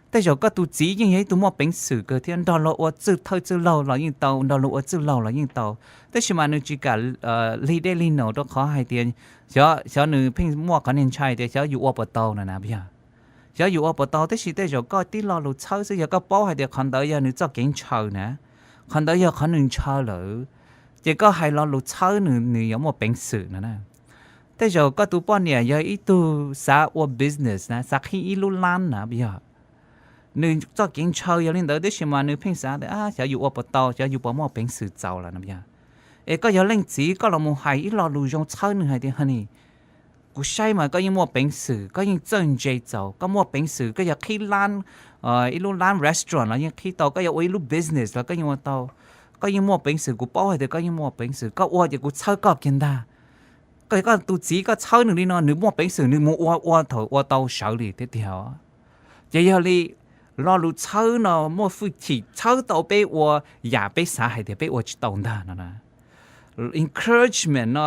Tej zaum koj tus txiv yeej yog ib tug muaj peev xwm kawg thiab, nrog luag ua txwj thawj txwj laug los yeej tau, nrog luag ua txwj laug los yeej tau. Tab sis mas nws tsis kam lig dej lig naus rau qhov hais tias xyov nws pheej muaj qhov niag ntshai tias xyov yus ua puas tau no na yog. Xyov yus ua puas tau, tab sis tej zaum koj tib lo lus txhawb xwb, yog koj paub hais tias qhov ntawd yog nws txoj kev ntshaw na, qhov ntawd yog qhov nws ntshaw lawm, ces koj hais lo lus txhawb nws, nws yuav muaj peev xwm no na. Tej zaum koj tus poj niam yog ib tug xav ua business na, xav qhib ib lub lab na yog. Nws txoj kev ntshaw yog li ntawd, tab sis mas nws pheej xav tias xyov yus ua puas tau, xyov yus puas muaj peev xwm txaus lawm no yog. Es koj yog leej txiv, koj los mus hais ib lo lus zoo txhawb nws hais tias, Honey, kuv saib mas koj yeej muaj peev xwm, koj yeej txawj ntse txaus, koj muaj peev xwm, koj yog qhib lab, ib lub lab restaurant los yeej qhib tau, koj yog ua ib lub business los koj yeej ua tau. Koj yeej muaj peev xwm, kuv paub hais tias koj yeej muaj peev xwm, koj ua ces kuv txhawb koj kiag ntag. Koj, koj tus txiv koj txhawb nws li no, nws muaj peev xwm nws mus ua, ua thaum ua tau sawv li thiab tiag. Ces yog li lo lus txhawb no muaj hwj chim txhawb tau peb ua yam peb xav hais tias peb ua tsis tau ntag no na. Encouragement no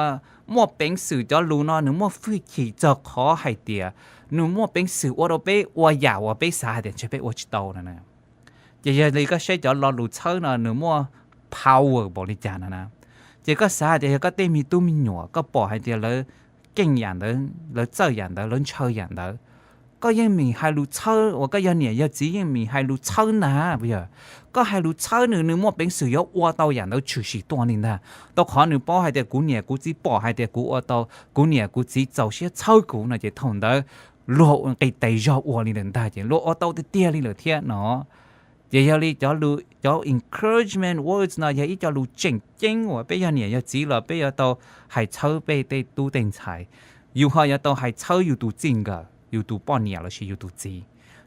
muaj peev xwm, cov lus no nws muaj hwj chim txog qhov hais tias nws muaj peev xwm ua rau peb ua yam uas peb xav hais tias ntshe peb ua tsis tau no na. Ces yog li koj saib cov lo lus txhawb no nws muaj power npaum li cas no na. Ces koj xav hais tias yog koj tej me tub me nyuam, koj pom hais tias lawv keej yam ntawd, lawv txawj yam ntawd, lawv ntshaw yam ntawd, koj yeej meem hais lus txhawb, uas koj yog niam yog txiv yeej meem hais lus txhawb ntag yog. Koj hais lus txhawb nws, nws muaj peev xwm yuav ua tau yam ntawd tshwm sim tuaj li ntag. Rau qhov nws paub hais tias kuv niam kuv txiv pom hais tias kuv ua tau, kuv niam kuv txiv txaus siab txhawb kuv no ces thaum ntawd luag nqis tes zog ua li lawm ntag, ces luag ua tau tiag tiag li lawm thiab no. Ces yog li cov, cov encouragement words no yog ib co lus tseem ceeb uas peb yog niam yog txiv los peb yuav tau hais txhawb peb tej tub tej ntxhais. Yus ho yuav tau hais txhawb yus tus txij nkawm, yus tus poj niam lossis yus tus txiv.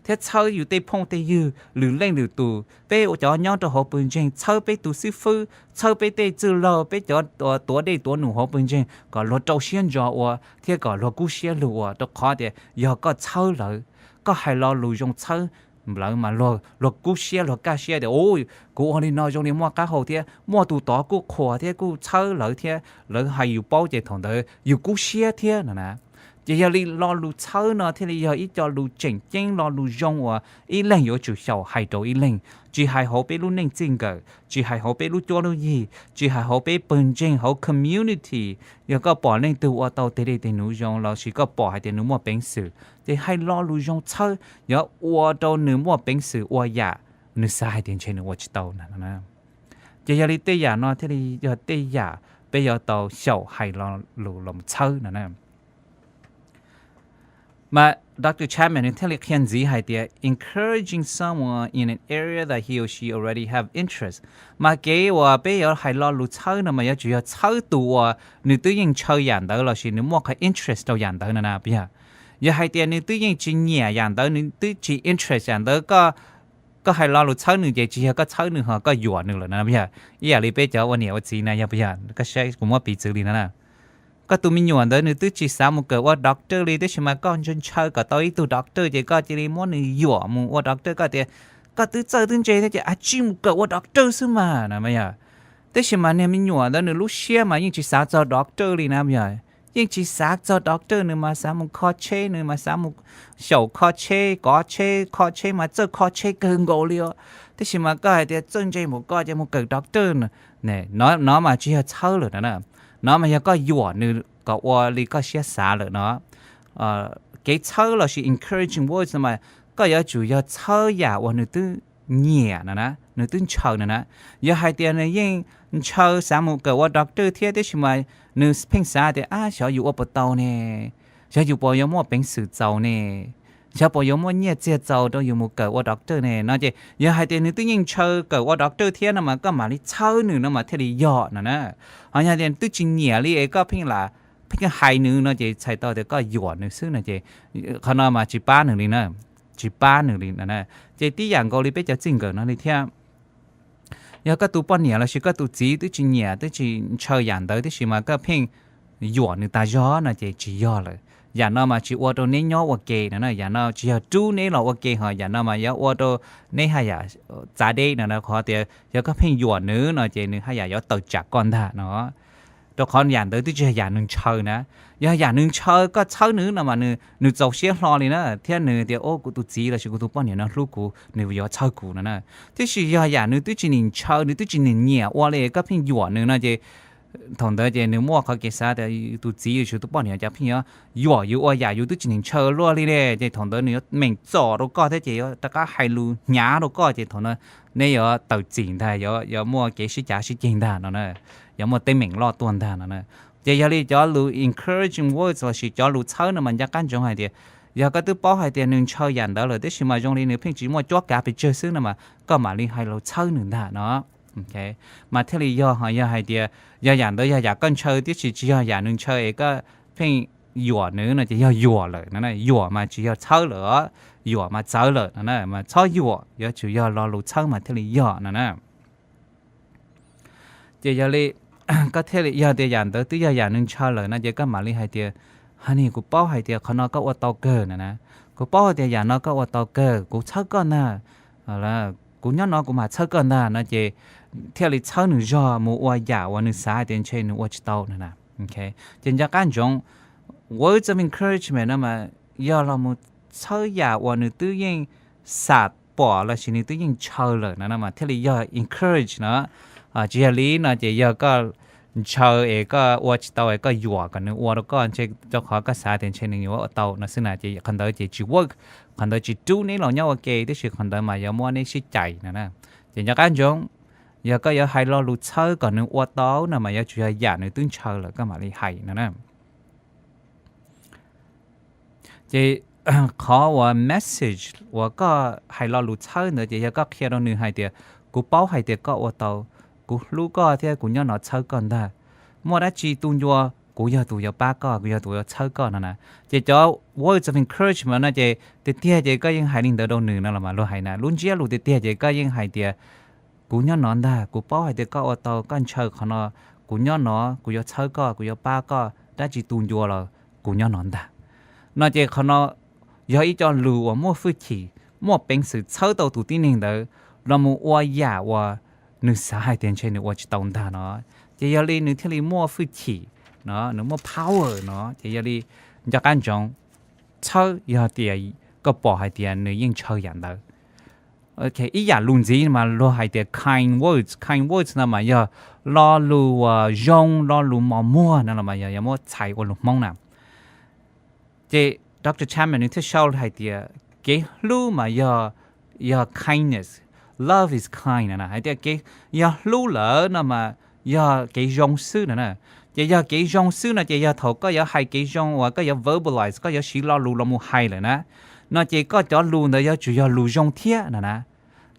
thiab txhawb yus tej phooj tej ywg lwm leej lwm tus, peb cov nyob rau hauv pawg ntseeg, txhawb peb tus xib fwb, txhawb peb tej txwj laug, peb cov tuav dej tuav num hauv pawg ntseeg kom luag rau siab ntso ua thiab kom luag kub siab lug ua, rau qhov tias yog koj txhawb lawv, koj hais lo lus zoo txhawb lawv mas luag kub siab luag kaj siab tias, u, kuv ua li no zoo li muaj qab hau thiab muaj tus tod kuj qhuas thiab kuj txhawb lawv thiab lawv hais yus paub ces thaum ntawd yus kub siab thiab no na. Ces yog li lo lus txhawb no thiaj li yog ib co lus tseem ceeb lo lus zoo uas ib leeg yuav tsum xyaum hais rau ib leeg, tsis hais hauv peb lub neej txij nkawm, tsis hais hauv peb lub cuab lub yig, tsis hais hauv peb pawg ntseeg hauv community. Yog koj pom leej twg ua tau tej dej tej num zoo lossis koj pom hais tias nws muaj peev xwm, ces hais lo lus zoo txhawb yuav ua rau nws muaj peev xwm ua yam nws xav hais tias ntshe nws ua tsis tau na. Ces yog li tej yam no thiaj li yog tej yam peb yuav tau xyaum hais lo lus los txhawb no na. Mas Doctor Chapman nws thiaj li qhia ntxiv hais tias encouraging someone in an area that he or she already have interest. Mas kev uas peb yuav hais lo lus txhawb no mas yuav tsum yog txhawb tus uas nws twb yeej ntshaw yam ntawd lossis nws muaj qhov interest rau yam ntawd no na, puas yog? Yog hais tias nws twb yeej tsis nyiam yam ntawd, nws twb tsis interest yam ntawd, koj hais lo lus txhawb nws ces tsis yog koj txhawb nws ho koj yuam nws lawm na, puas yog? Ib yam li peb cov ua niam ua txiv na, yog puas yog? Koj saib kuv muab piv txwv li no na. Koj tus me nyuam ntawd nws twb tsis xav mus kawm ua doctor li, tab sis mas koj ntshaw ntshaw kom tau ib tug doctor ces koj cia li muab nws yuam mus ua doctor, koj tias koj twb txawj twb ntse thiab ces a tsij mus kawm ua doctor xwb mas no, puas yog? Tab sis mas niag me nyuam ntawd nws lub siab mas yeej tsis xav txog doctor li na, puas yog? Yeej tsis xav txog doctor, nws mas xav mus kho tsheb, nws mas xav mus xyaum kho tsheb, kov tsheb, kho tsheb mas txawj kho tsheb kawg nkaus li os. Tab sis mas koj hais tias txawj ntse npaum koj ces mus kawm doctor no mas tsis yog txhawb lawm no na. No mas yog koj yuam nws kom ua li koj siab xav lawm no. Kev txhawb lossis encouraging words no mas koj yuav tsum yog txhawb yam uas nws twb nyiam no na, nws twb ntshaw no na. Yog hais tias nws yeej ntshaw xav mus kawm ua doctor thiab, tab sis mas nws pheej xav tias ab xyov yus ua puas tau ne, xyov yus puas yuav muaj peev xwm txaus ne, xyov puas yuav muaj nyiaj txiag txaus rau yus mus kawm ua doctor ne no ces yog hais tias nws twb yeej ntshaw kawm ua doctor thiab no mas koj mam li txhawb nws no mas thiaj li yog no na. Ho yog tias twb tsis nyiam li es koj pheej lam pheej hais nws no ces txhais tau tias koj yuam nws xwb no ces qhov no mas tsis pab nws li na, tsis pab nws li no. Ces tib yam nkaus li peb cov txij nkawm no li thiab. Yog koj tus poj niam lossis koj tus txiv twb tsis nyiam twb tsis ntshaw yam ntawd, tab sis mas koj pheej yuam nws tas zog no ces tsis yog lawm. Yam no mas tsis ua rau neb nyob ua ke no na, yam no tsis yog rub neb los ua ke, ho yam no mas yuav ua rau neb haj yam txav deb no na. Qhov tias yog koj pheej yuam nws no ces nws haj yam yuav tawm tsam koj ntag no. Rau qhov yam ntawd twb tsis yog yam nws ntshaw na. Yog yam nws ntshaw koj txhawb nws no mas nws txaus siab hlo li na, thiab nws tias o kuv tus txiv lossis kuv tus poj niam no hlub kuv, nws yuav txhawb kuv no na. Tiam sis yog yam nws twb tsis nim ntshaw, nws twb tsis nim nyiam ua li, koj pheej yuam nws no ces thaum ntawd ces nws muaj qhov kev xav tias tus txiv lossis tus poj niam cas pheej yuav yuam yus ua yam yus twb tsis nim ntshaw luaj li ne, ces thaum ntawd nws yuav meem txom rau koj thiab ces yuav rov qab hais lus hnyav rau koj ces thaum ntawd neb yuav tawm txim ntag, yuav muaj kev sib cav sib ceg ntag no na, yuav muaj teeb meem loj tuaj ntag no na. Ces yog li cov lus encouraging words lossis cov lus txhawb no mas nco qab ntsoov hais tias yog koj twb paub hais tias nws ntshaw yam ntawd lawm, tab sis mas zoo li nws pheej tsis muaj cuab kav pes tsawg xwb no mas koj mam li hais lus txhawb nws ntag no. Mas thiaj li yog, ho yog hais tias yog yam ntawd yog yam koj ntshaw tiam sis tsis yog yam nws ntshaw es koj pheej yuam nws no ces yog yuam lawm no, yuam mas tsis yog txhawb lawm, yuam mas txawv lawm no, mas txhob yuam, yuav tsum yog lo lus txhawb mas thiaj li yog no na. Ces yog li koj thiaj li, yog tias yam ntawd twb yog yam nws ntshaw lawm no ces koj mam li hais tias honey, kuv paub hais tias qhov no koj ua tau kawg no na, kuv paub hais tias yam no koj ua tau kawg, kuv txhawb koj ntag, kuv nyob no kuv mam txhawb koj ntag no ces thiaj li txhawb nws zog mus ua yam uas nws xav hais tias ntshe nws ua tsis tau no na. Ces nco qab ntsoov, words of encouragement no mas yog los mus txhawb yam uas nws twb yeej xam pom lossis nws twb yeej ntshaw lawm no mas thiaj li yog encourage no. Tsis yog li no ces yog koj ntshaw es koj ua tsis tau es koj yuam kom nws ua rau koj ntshe rau qhov koj xav tias ntshe nws yuav ua tau no xwb na ces qhov ntawd ces tsis work, qhov ntawd tsis rub neb los nyob ua ke, tiam sis qhov ntawd mas yuav muab neb sib cais no na. Ces nco qab ntsoov, yog koj yuav hais lo lus txhawb kom nws ua tau no mas yuav tsum yog yam nws twb ntshaw lawm koj mam li hais no na. Ces qhov uas message uas koj hais lo lus txhawb ntawd ces yog koj qhia rau nws hais tias kuv paub hais tias koj ua tau, kuv hlub koj thiab kuv nyob no txhawb koj ntag. Muaj dab tsi tu ncua kuv yog tus yuav pab koj, kuv yog tus yuav txhawb koj no na. Ces cov words of encouragement no ces tiag tiag ces koj yeej hais li ntawd rau nws no los mas luag hais na, lub ntsiab lus tiag tiag ces koj yeej hais tias kuv nyob no ntag, kuv paub hais tias koj ua tau, koj ntshaw qhov no, kuv nyob no, kuv yuav txhawb koj, kuv yuav pab koj, dab tsi tu ncua los kuv nyob no ntag. No ces qhov no yog ib co lus uas muaj hwj chim, muaj peev xwm txhawb tau tus tib neeg ntawd los mus ua yam uas nws xav hais tias ntshe nws ua tsis tau ntag no. Ces yog li nws thiaj li muaj hwj chim no, nws muaj power no. Ces yog li nco qab ntsoov, txhawb yog tias koj pom hais tias nws yeej ntshaw yam ntawd. Ib yam lus ntxiv mas luag hais tias kind words, kind words no mas yog lo lus uas zoo, lo lus mos muag no los mas yog, yog muab txhais ua lus Hmoob na. Ces Doctor Chapman nws thiaj sau hais tias kev hlub mas yog, yog kindness, love is kind no na. Hais tias kev, yog hlub lawm no mas yog kev zoo xwb no na. Ces yog kev zoo xwb no ces yog thaum koj yuav hais kev zoo uas koj yuav verbalize, koj yuav siv lo lus los mus hais lawm na, no ces koj cov lus ntawd yuav tsum yog lus zoo thiab no na.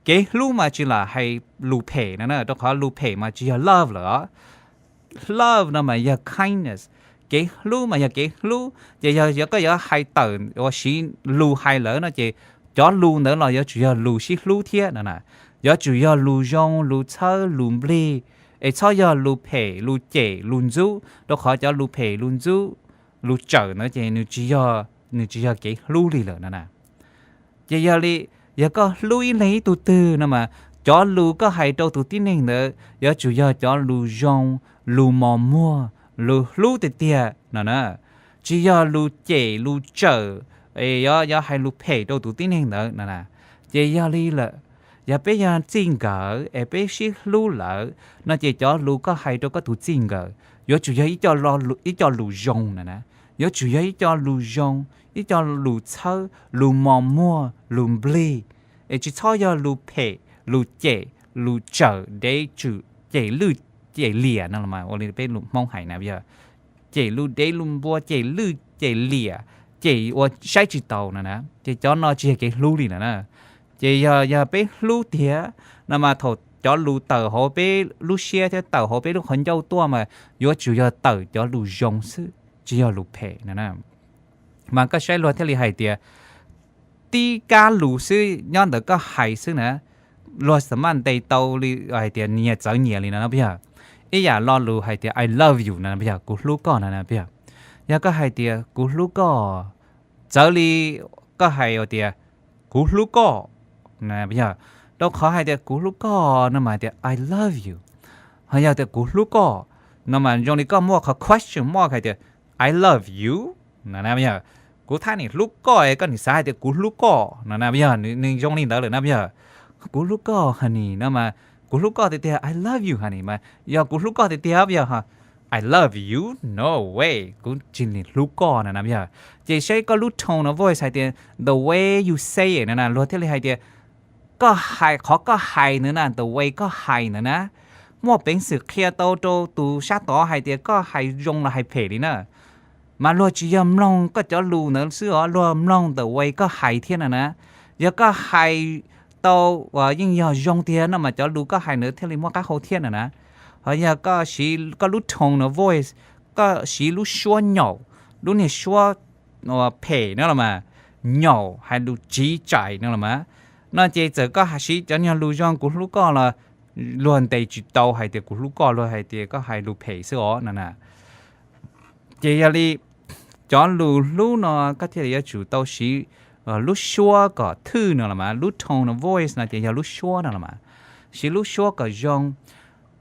Kev hlub mas tsis lam hais lus phem no na, rau qhov lus phem mas tsis yog love lawm os. Love no mas yog kindness, kev hlub mas yog kev hlub. Ces yog, yog koj yuav hais tawm uas siv lus hais lawm no ces cov lus ntawd los yuav tsum yog lus sib hlub thiab no na. Yuav tsum yog lus zoo, lus txhawb, lus nplig, es txhob yog lus phem, lus cem, lus ntxub, rau qhov cov lus phem, lus ntxub, lus tsawm ntawd ces nws tsis yog, nws tsis yog kev hlub li lawm no na. Ces yog li, yog koj hlub ib leeg ib tug twg no mas cov lus koj hais rau tus tib neeg ntawd yuav tsum yog cov lus zoo, lus mos muag, lus hlub tiag tiag no na. Tsis yog lus cem, lus tsawm, yog, yog hais lus phem rau tus tib neeg ntawd no na. Ces yog li lawm, yog peb yog txij nkawm es peb sib hlub lawm no ces cov lus koj hais rau koj tus txij nkawm yuav tsum yog ib co, ib co lus zoo no na. Yuav tsum yog ib co lus zoo, ib co lus txhawb, lus mos muag, lus nplig, es tsis txhob yog lus phem, lus cem, lus tsawm, dev tswm, cem lwj cem liam no los mas ua li peb lus Hmoob hais na, yog cem lus dev lus npua, cem lwj cem liam, cem uas saib tsis taus no na. Ces cov no tsis yog kev hlub li no na. Ces yog, yog peb hlub tiag no mas thaum cov lus tawm hauv peb lub siab thiab tawm hauv peb lub qhov ncauj tuaj mas yuav tsum yog tawm cov lus zoo xwb, tsis yog lus phem no na. Mas koj saib luag thiaj li hais tias tib kab lus xwb nyob ntawm koj hais xwb na, luag xam maj ntes tau li hais tias nyias txawv nyias li no na puas yog? Ib yam lo lus hais tias I love you no puas yog, kuv hlub koj no na puas yog? Yog koj hais tias kuv hlub koj, txawv li koj hais tias kuv hlub koj, yog, rau qhov hais tias kuv hlub koj no mas hais tias I love you. Ho yog tias kuv hlub koj no mas zoo li koj muaj qhov question mark hais tias I love you no na yog, kuv thiaj nim hlub koj es koj nim xav hais tias kuv hlub koj no na yog, nws zoo li ntawd lawm na yog. Kuv hlub koj honey no mas kuv hlub koj tiag tiag, I love you honey mas yog kuv hlub koj tiag tiag yog, I love you, no way, kuv tsis nim hlub koj no na yog. Ces saib koj lub tone of voice hais tias the way you say it no na luag thiaj li hais tias koj hais, qhov koj hais ntawd na, the way koj hais ntawd na, muaj peev xwm qhia tau rau tus sab tod hais tias koj hais zoo los hais phem li na. Mas luag tsis yog mloog koj cov lus ntawd xwb os, luag mloog the way koj hais thiab no na. Yog koj hais tau uas yeej yog zoo tiag no mas cov lus koj hais ntawd thiaj li muaj qab hau thiab no na. Ho yog koj siv koj lub tone of voice, koj siv lub suab nyaum, lub niag suab phem no los mas, nyaum hais lus tsiv tsaim no los mas, no ces txawm koj siv cov niag lus zoo kuv hlub koj los luag ntes tsis tau hais tias kuv hlub koj, luag hais tias koj hais lus phem xwb os no na. Ces yog li cov lus hlub no koj thiaj li yuav tsum tau siv lub suab kom thwj no los mas, lub tone of voice no ces yog lub suab no los mas, siv lub suab kom zoo.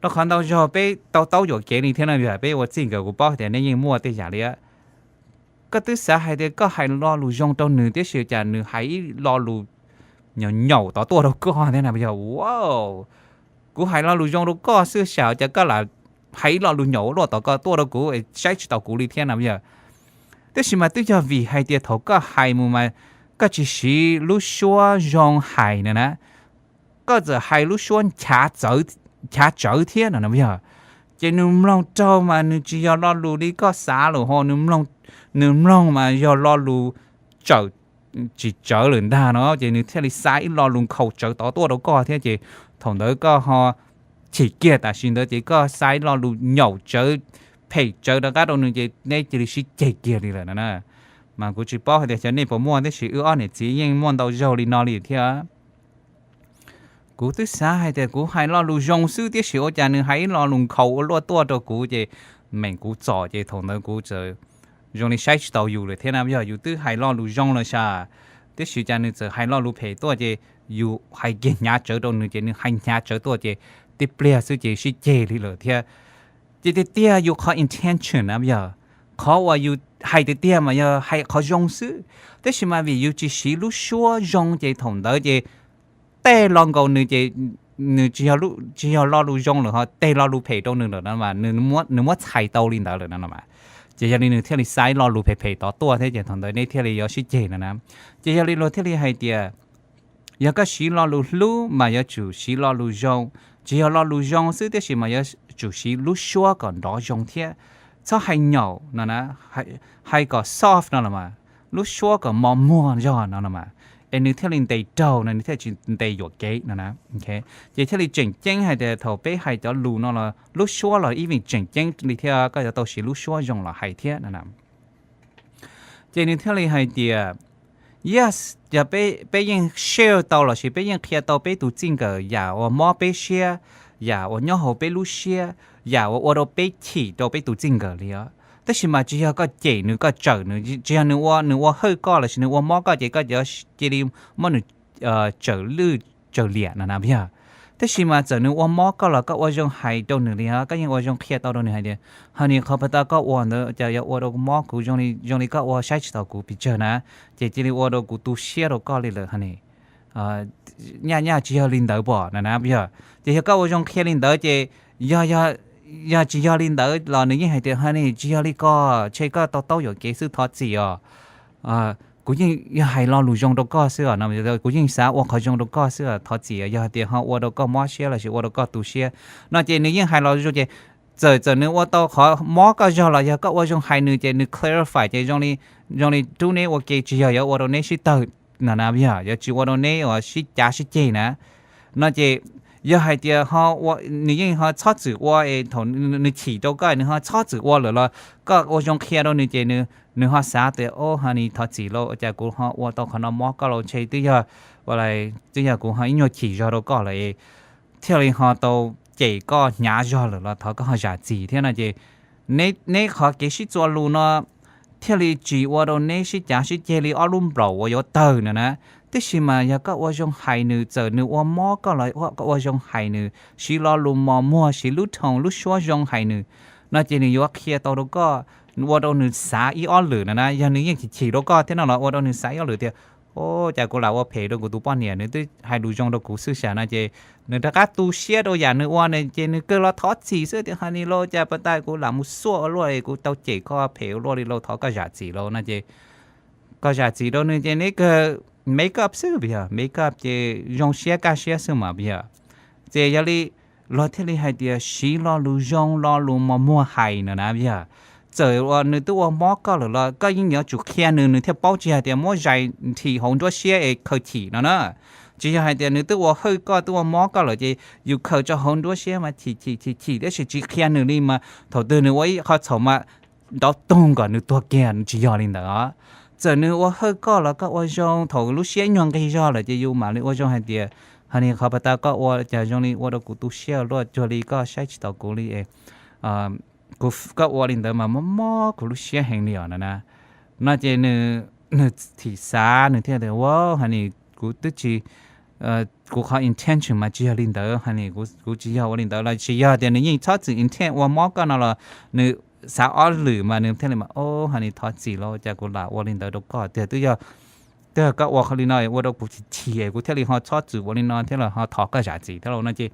Rau qhov ntau zaug peb tau taub yuam kev li thiab no, yog peb ua txij nkawm kuv paub tias nej yeej muaj tej yam li, koj twb xav hais tias koj hais lo lus zoo rau nws tiam sis cas nws hais ib lo lus nyaum nyaum tod tuaj rau koj thiab na yog, wow, kuv hais lo lus zoo rau koj xwb xyov cas koj lam hais ib lo lus nyaum luaj tod ko tuaj rau kuv, saib tsis taus kuv li thiab na yog. Tiam sis mas twb yog vim hais tias thaum koj hais mus mas koj tsis siv lub suab zoo hais na na, koj txawm hais lub suab nchav tsawv thiab no na yog. Ces nws mloog raug mas nws tsis yog lo lus li koj xav lawm ho, nws mloog mas yog lo lus tsawm, tsis tsawv lawm ntag no, ces nws thiaj li xa ib lo lus nkhaus tsawv tod tuaj rau koj thiab ces thaum ntawd koj ho chim kiag tam sim ntawd ces koj xa ib lo lus nyaum tsawv phem phem tsawv rov qab rau nws ces neb cia li sib ceg kiag li lawm no na. Mas kuv tsis paub hais tias xyov nej puas muaj, tab sis wb ob niam txiv yeej muaj ntau zaug li no li thiab. Kuv twb xav hais tias kuv hais lo lus zoo xwb, tiam sis ua cas nws hais ib lo lus nkhaus ua luaj tuaj rau kuv ces meem kuv txom, ces thaum ntawd kuv txawm zoo li saib tsis taus yus lawm thiab na. Yog yus twb hais lo lus zoo lawm sas, tiam sis cas nws txawm hais lo lus phem tuaj, ces yus hais kiag hnyav tsawv rau nws ces nws hais hnyav tsawv tuaj, ces tib pliag xwb ces sib ceg li lawm thiab. Ces tiag tiag yus qhov intention na yog, qhov uas yus hais tiag tiag mas yog hais qhov zoo xwb, tab sis mas vim yus tsis siv lub suab zoo ces thaum ntawd ces tej lo nkaus nws ces nws tsis yog lo lus zoo lawm, ho tej lo lus phem rau nws lawm no mas nws muab txhais tau li ntawd lawm no mas. Ces yog li nws thiaj li xa ib lo lus phem phem tod tuaj thiab, ces thaum ntawd neb thiaj li yuav sib ceg no na. Ces yog li luag thiaj li hais tias yog koj siv lo lus hlub mas yuav tsum siv lo lus zoo, tsis yog lo lus zoo xwb, tab sis mas yuav tsum siv lub suab kom nrov zoo thiab. Txhob hais nyaum no na, hais kom soft no los mas, lub suab kom mos muag zog no los mas, es nws thiaj li ntes raug no, nws thiaj tsis ntes yuam kev no na. Ces thiaj li tseem ceeb hais tias thaum peb hais cov lus no los lub suab los ib vim tseem ceeb li thiab, koj yuav tau siv lub suab zoo los hais thiab no na. Ces nws thiaj li hais tias, yes, yog peb yeej share tau los sis peb yeej qhia tau peb tus txij nkawm yam uas mob peb siab, yam uas nyob hauv peb lub siab, yam uas ua rau peb chim rau peb tus txij nkawm li os. Tab sis mas tsis yog koj cem nws, koj tsawm nws, tsis yog nws ua, nws ua hawj koj los sis nws ua mob koj ces koj cia li muab nws tsawm lwj tsawm liam no na yog. Tab sis mas txawm nws ua mob koj los koj ua zoo hais rau nws li os, koj yeej ua zoo qhia tau rau nws hais tias, honey, qhov pas tau koj ua ntawd cas yuav ua rau mob kuv zoo li koj ua saib tsis taus kuv pes tsawg na, ces cia li ua rau kuv tu siab rau koj li lawm honey. Nyaj nyaj tsis yog li ntawd pom no na yog. Ces yog koj ua zoo qhia li ntawd ces yog, yog tsis yog li ntawd los nws yeej hais tias, honey, tsis yog li ko, ntshe koj to taub yuam kev xwb, thov txim os. Kuv yeej yog hais lo lus zoo rau koj xwb os, kuv yeej xav ua qhov zoo rau koj xwb os, thov txim, yog hais tias ho ua rau koj mob siab los sis ua rau koj tu siab no ces nws yeej hais los zoo ces txawm txawm nws ua tau qhov mob koj zog los yog koj ua zoo hais nws ces nws clarify ces zoo li rub neb ua ke tsis yog yuav ua rau neb sib tawg no na yog, yuav tsis ua rau neb uas sib cav sib ceg na. No ces yog hais tias nws yeej ho txhob txwm ua es thaum nws chim rau koj nws ho txhob txwm ua lawm los koj ua zoo qhia rau nws ces nws ho xav tias, o, honey, thov txim lauj, ua cas kuv ho ua tau qhov no mob koj lauj, ntshe twb yog, twb yog kuv ho ib nyuag chim zog rau koj lawm, thiaj li ho tau cem koj hnyav zog lawm los thov koj ho zam txim thiab no ces neb qhov kev sib txuas lus no thiaj li tsis ua rau neb sib cav sib ceg li ob lub nplaum uas yuav tawg no na. Tab sis mas yog koj ua zoo hais nws, txawm nws ua mob koj los koj ua zoo hais nws, siv lo lus mos muag, siv lub tone lub suab zoo hais nws, no ces nws yuav qhia tau rau koj, ua rau nws xav ib ob lwm no na. Yog nws yeej chim chim rau koj thiab no los ua rau nws xav ib ob lwm tias, o, cas kuv lam ua phem rau kuv tus poj niam, nws twb hais lus zoo rau kuv xwb sas no ces nws rov qab tu siab rau yam nws ua no ces nws kawg los thov txim xwb tias, honey lauj, cas pas tas kuv lam mus xuaj ua luaj, kuv tau cem koj phem ua luaj li lauj, thov koj zam txim lauj no ces koj zam txim rau nws ces neb kawg make up xwb yog, make up ces zoo siab kaj siab xwb mas yog. Ces yog li luag thiaj li hais tias siv lo lus zoo lo lus mos muag hais no na yog. Txawm uas nws twb ua mob koj lawm los koj yeej yuav tsum qhia nws, nws thiaj paub, tsis hais tias muab zais nrhim hauv nruab siab es khaws chim no na. Tsis yog hais tias nws twb ua hawj koj twb ua mob koj lawm ces yus khaws tso hauv nruab siab mas chim chim chim chim tab sis tsis qhia nws li mas thaum twg nws ua ib qho txhaum mas nrov toog kom nws tuag kiag, tsis yog li ntawd os. Txawm nws ua hawj koj los koj ua zoo, thaum lub siab nyuag nqig zog lawm ces yus mam li ua zoo hais tias, honey, qhov pas tas koj ua cas zoo li ua rau kuv tu siab luaj, cuag li koj saib tsis taus kuv li, kuv, koj ua li ntawd mas mob mob kuv lub siab heev li os no na. No ces nws, nws thim xav nws thiaj tias, wow, honey, kuv twb tsis, kuv qhov intention mas tsis yog li ntawd honey, kuv tsis yog ua li ntawd los sis yog tias nws yeej txhob txwm intent ua mob koj no los nws xav ob lwm mas nws thiaj li mas, o, honey, thov txim lauj, cas kuv lam ua li ntawd rau koj tiag, twb yog koj ua qhov li no ua rau kuv chim chim kuv thiaj li ho txhob txwm ua li no thiab los ho thov koj zam txim thiab lauj no ces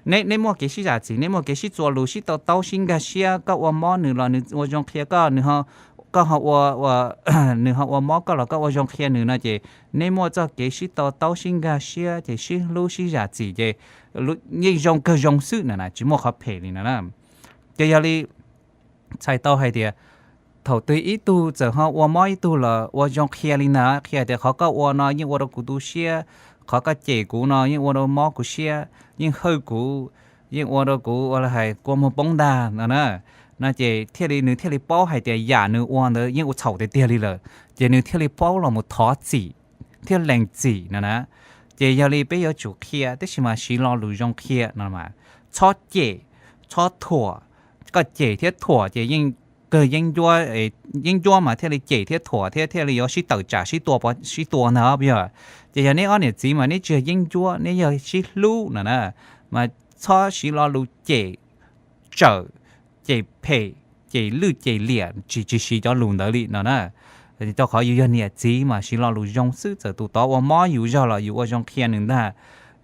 neb, neb muaj kev sib zam txim, neb muaj kev sib txuas lus, sib to taub, sib nkag siab, koj ua mob nws los nws ua zoo qhia koj, nws ho, koj ho ua, nws ho ua mob koj los koj ua zoo qhia nws no ces neb muaj txoj kev sib to taub, sib nkag siab ces sib hlub sib zam txim ces yeej zoo kawg zoo xwb na, tsis muaj qhov phem li na. Ces yog li txhais tau hais tias thaum twg ib tug txawm ho ua mob ib tug los ua zoo qhia li ntawd, qhia tias qhov koj ua no yeej ua rau kuv tu siab, qhov koj cem kuv no yeej ua rau mob kuv siab, yeej hawj kuv, yeej ua rau kuv ua li hais kua muag poob ntag no na. no ces thiaj li nws thiaj li paub hais tias yam nws ua ntawd yeej ua txhaum tiag tiag li lawm, ces nws thiaj li paub los mus thov txim thiab lees txim no na. Ces yog li peb yuav tsum qhia, tab sis mas siv lo lus zoo qhia no mas, txhob cem, txhob thuam. Koj cem thiab thuam ces yeej kawg yeeb ncuab, yeeb ncuab mas thiaj li cem thiab thuam thiab thiaj li yuav sib tawm tsam sib tua, sib tua ntag yog. Ces yog neb ob niam txiv mas neb tsis yog yeeb ncuab, neb yog sib hlub no na, mas txhob siv lo lus cem tsawm, cem phem, cem lwj cem liam, tsis, tsis siv cov lus ntawd li no na. Rau qhov yus yog niam txiv mas siv lo lus zoo xwb, txawm tus tod ua mob yus zog los yus ua zoo qhia nws ntag,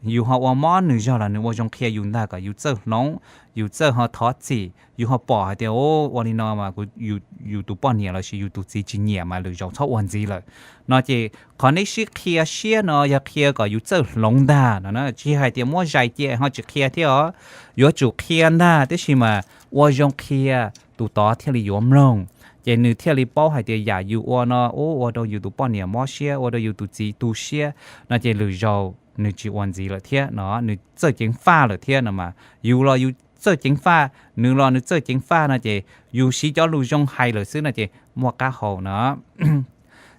yus ho ua mob nws zog los nws ua zoo qhia yus ntag kom yus txawj hloov, yus txawj ho thov txim, yus ho pom hais tias ua li no mas yus tus poj niam lossis yus tus txiv tsis nyiam mas lwm zaus txhob ua ntxiv lawm no. Ces qhov neb sib qhia siab no yog qhia kom yus txawj hloov ntag no, tsis hais tias muab zais cia ho tsis qhia thiab os. Yuav tsum qhia ntag, tab sis mas ua zoo qhia, tus tod thiaj li yuav mloog, ces nws thiaj li paub hais tias yam yus ua no ua rau yus tus poj niam mob siab, ua rau yus tus txiv tu siab no, ces lwm zaus nws tsis ua ntxiv lawm thiab no, nws txawj ceev faj lawm thiab no mas. Yus los yus txawj ceev faj, nws los nws txawj ceev faj no, ces yus siv cov lus zoo hais lawm xwb no ces muaj qab hau no.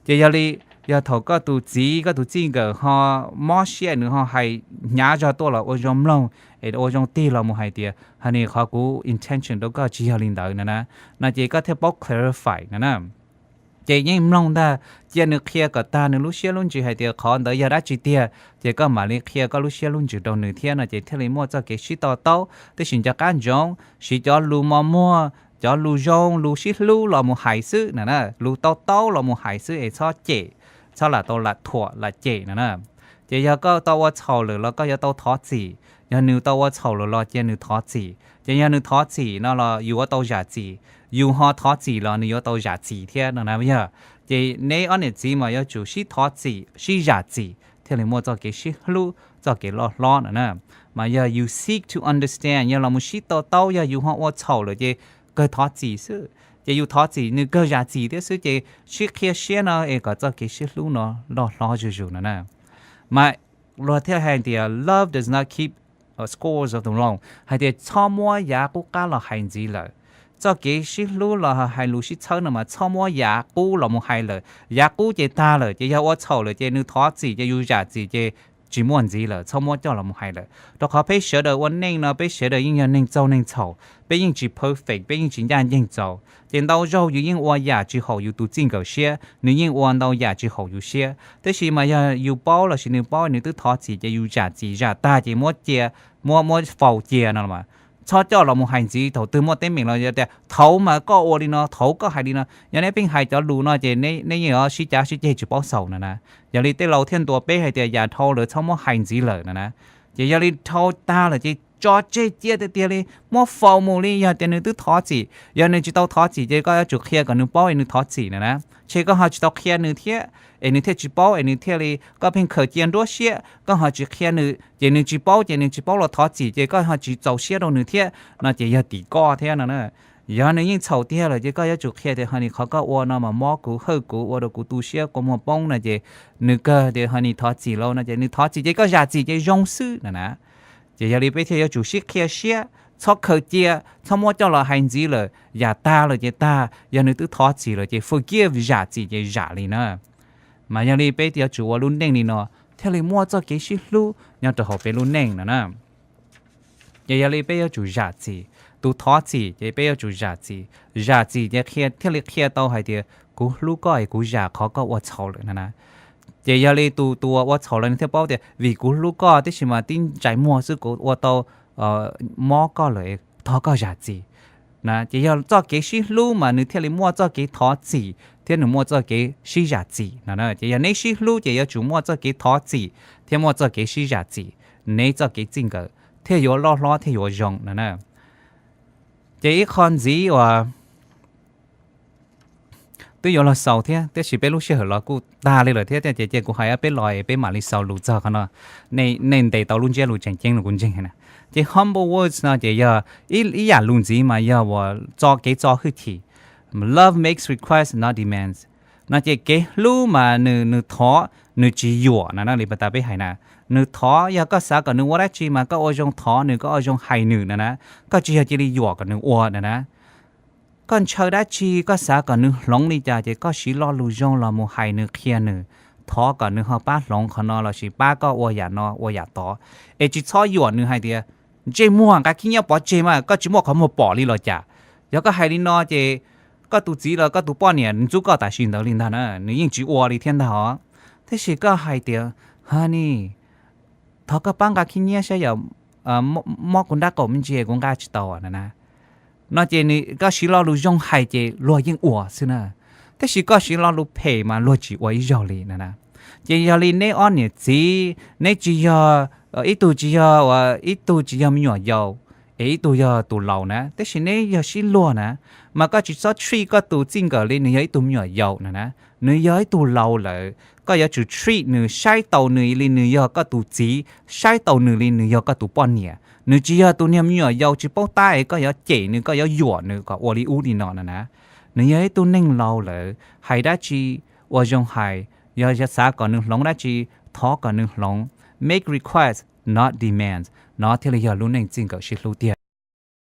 Ces yog li, yog thaum koj tus txiv koj tus txij nkawm ho mob siab nws ho hais hnyav zog tuaj los ua zoo mloog, es ua zoo tig los mus hais tias, honey, qhov kuv intention rau koj tsis yog li ntawd no na, no ces koj thiaj paub clarify no na. Ces yeej mloog ntag, cia nws qhia kom tag nws lub siab lub ntsws hais tias qhov ntawd yog dab tsi tiag, ces koj mam li qhia koj lub siab lub ntsws rau nws thiab no, ces thiaj li muaj txoj kev sib to taub. Tab sis nco qab ntsoov siv cov lus mos muag, cov lus zoo, lus sib hlub los mus hais xwb no na, lus to taub los mus hais xwb es txhob cem, txhob lam tau lam thuam lam cem no na. Ces yog koj tau ua txhaum lawm los koj yuav tau thov txim, yog nws tau ua txhaum lawm los cia nws thov txim, ces yog nws thov txim no los yus yuav tau zam txim, yus ho thov txim los nws yuav tau zam txim thiab no na yog. Ces neb ob niam txiv mas yuav tsum sib thov txim sib zam txim thiaj li muaj txoj kev sib hlub txoj kev loj hlob no na. Mas yog you seek to understand, yog los mus sib to taub, yog yus ho ua txhaum lawm ces kawg thov txim xwb, ces yus thov txim nws kawg zam txim thiab xwb, ces sib qhia siab no es kom txoj kev sib hlub no loj hlob zuj zus no na. Mas luag thiaj hais tias love does not keep scores of the wrong, hais tias txhob muab yav qub qab los hais ntxiv lawm. Txoj kev sib hlub los hais lus sib txhawb no mas txhob muab yav qub los mus hais lawm. Yav qub ces tag lawm, ces yog ua txhaum lawm ces nws thov txim ces yus zam txim ces tsis muaj ntxiv lawm, txhob muab coj los mus hais lawm. Rau qhov peb sawv daws ua neej no peb sawv daws yeej yog neeg txaug neeg txhaum, peb yeej tsis perfect, peb yeej tsis ncaj nceeg txaus, ces ntau zaug yus yeej ua yam tsis haum yus tus txij nkawm siab, nws yeej ua ntau yam tsis haum yus siab. Tab sis mas yog yus paub lossis nws paub nws twb thov txim ces yus zam txim, zam tag ces muab cia, muab, muab faus cia no mas. Txhob coj los mus hais ntxiv, thaum twg muaj teeb meem los yog tias thaud mas koj ua li no, thaud koj hais li no, yog neb pheej hais cov lus no ces neb yeej yuav sib cav sib ceg tsis paub xaus no na. Yog li tej laus thiaj ntuas peb hais tias yam dhau lawm txhob muab hais ntxiv lawm no na. Ces yog li dhau tag lawm ces tso tseg cia tiag tiag li, muab faus mus li. Yog tias nws twb thov txim, yog nws tsis tau thov txim ces koj yuav tsum qhia kom nws paub nws thov txim no na. Ces koj ho tsis tau qhia nws thiab, es nws thiaj tsis paub, es nws thiaj li, koj pheej khaws cia nruab siab koj ho tsis qhia nws ces nws tsis paub, ces nws tsis paub los thov txim ces koj ho tsis txaus siab rau nws thiab no ces yog tim koj thiab no na. Yog nws yeej txhaum tiag lawm ces koj yuav tsum qhia tias honey, qhov koj ua no mas mob kuv, hawj kuv, ua rau kuv tu siab kua muag poob no ces nws kawg tias honey thov txim lauj no ces nws thov txim ces koj zam txim ces zoo xwb no na. Ces yog li peb thiaj yuav tsum sib qhia siab, txhob khaws cia, txhob muab coj los hais ntxiv lawm, yam tag lawm ces tag, yog nws twb thov txim lawm ces forgive, zam txim ces zam li na. Mas yog li peb yuav tsum ua lub neej li no thiaj li muaj txoj kev sib hlub nyob rau hauv peb lub neej no na. Ces yog li peb yuav tsum zam txim, tus thov txim ces peb yuav tsum zam txim, zam txim ces qhia, thiaj li qhia tau hais tias kuv hlub koj es kuv zam qhov koj ua txhaum lawm no na. Ces yog li tus, tus uas ua txhaum lawm nws thiaj paub tias vim kuv hlub koj tab sis mas tib ntsais muag xwb kuv ua tau mob koj lawm, thov koj zam txim. Ces yog txoj kev sib hlub mas nws thiaj li muaj txoj kev thov txim thiab nws muaj txoj kev sib zam txim no. Ces yog neb sib hlub ces yuav tsum muaj txoj kev thov txim thiab muaj txoj kev sib zam txim, neb txoj kev txij nkawm thiaj yuav loj hlob thiaj yuav zoo no na. Ces ib qho ntxiv uas twb yuav los xaus thiab, tiam sis peb lub sij hawm los kuj tag li lawm thiab, ces cia kuv hais peb los peb mam li xaus lus txog qhov no. Nej ntes tau lub ntsiab lus tseem ceeb no kuv ntseeg na. Ces humble words no ces yog ib yam lus ntxiv mas yog uas txo kev txo hwj chim. Love makes requests, not demands. No ces kev hlub mas nws, nws thov, nws tsis yuam no na, li pas tas peb hais na. Nws thov, yog koj xav kom nws ua dab tsi mas koj ua zoo thov nws, koj ua zoo hais nws no na. Koj tsis yog cia li yuam kom nws ua no na. koj ntshaw dab tsi, koj xav kom nws hloov li cas ces koj siv lo lus zoo los mus hais nws, qhia nws, thov kom nws ho pab hloov qhov no lossis pab koj ua yam no ua yam tod, es tsis txhob yuam nws hais tias, ntsej muag nqa khib nyiab pov tseg mas koj tsis muaj qhov muag pom li los cas. Yog koj hais li no ces koj tus txiv los koj tus poj niam ntxub koj tam sim ntawd li ntag na, nws yeej tsis ua li thiab ntag os. Tab sis koj hais tias, honey, thov koj pab nqa khib nyiab saib yog mob kuv nrab qaum me ntsis kuv nqa tsis tau na na. No ces koj siv lo lus zoo hais ces luag yeej ua xwb na. Tab sis koj siv lo lus phem mas luag tsis ua ib zaug li na na. Ces yog li neb ob niam txiv neb tsis yog, ib tug tsis yog, ib tug tsis yog me nyuam yaus, es ib tug yog tus laus na, tab sis neb yog sib luag na, mas koj tsis txhob treat koj tus txij nkawm li nws yog ib tug me nyuam yaus na na. Nws yog ib tug laus lawm, koj yuav tsum treat nws, saib taus nws li nws yog koj tus txiv, saib taus nws li nws yog koj tus poj niam. Nws tsis yog tus niag me nyuam yaus tsis paub tab es koj yuav cem nws, koj yuav yuam nws kom ua li ub li no na na. Nws yog ib tug neeg laus lawm, hais dab tsi ua zoo hais, yog xav kom nws hloov dab tsi, thov kom nws hloov. Make request, not demands, no thiaj li yog lub neej txij nkawm sib hlub tiag.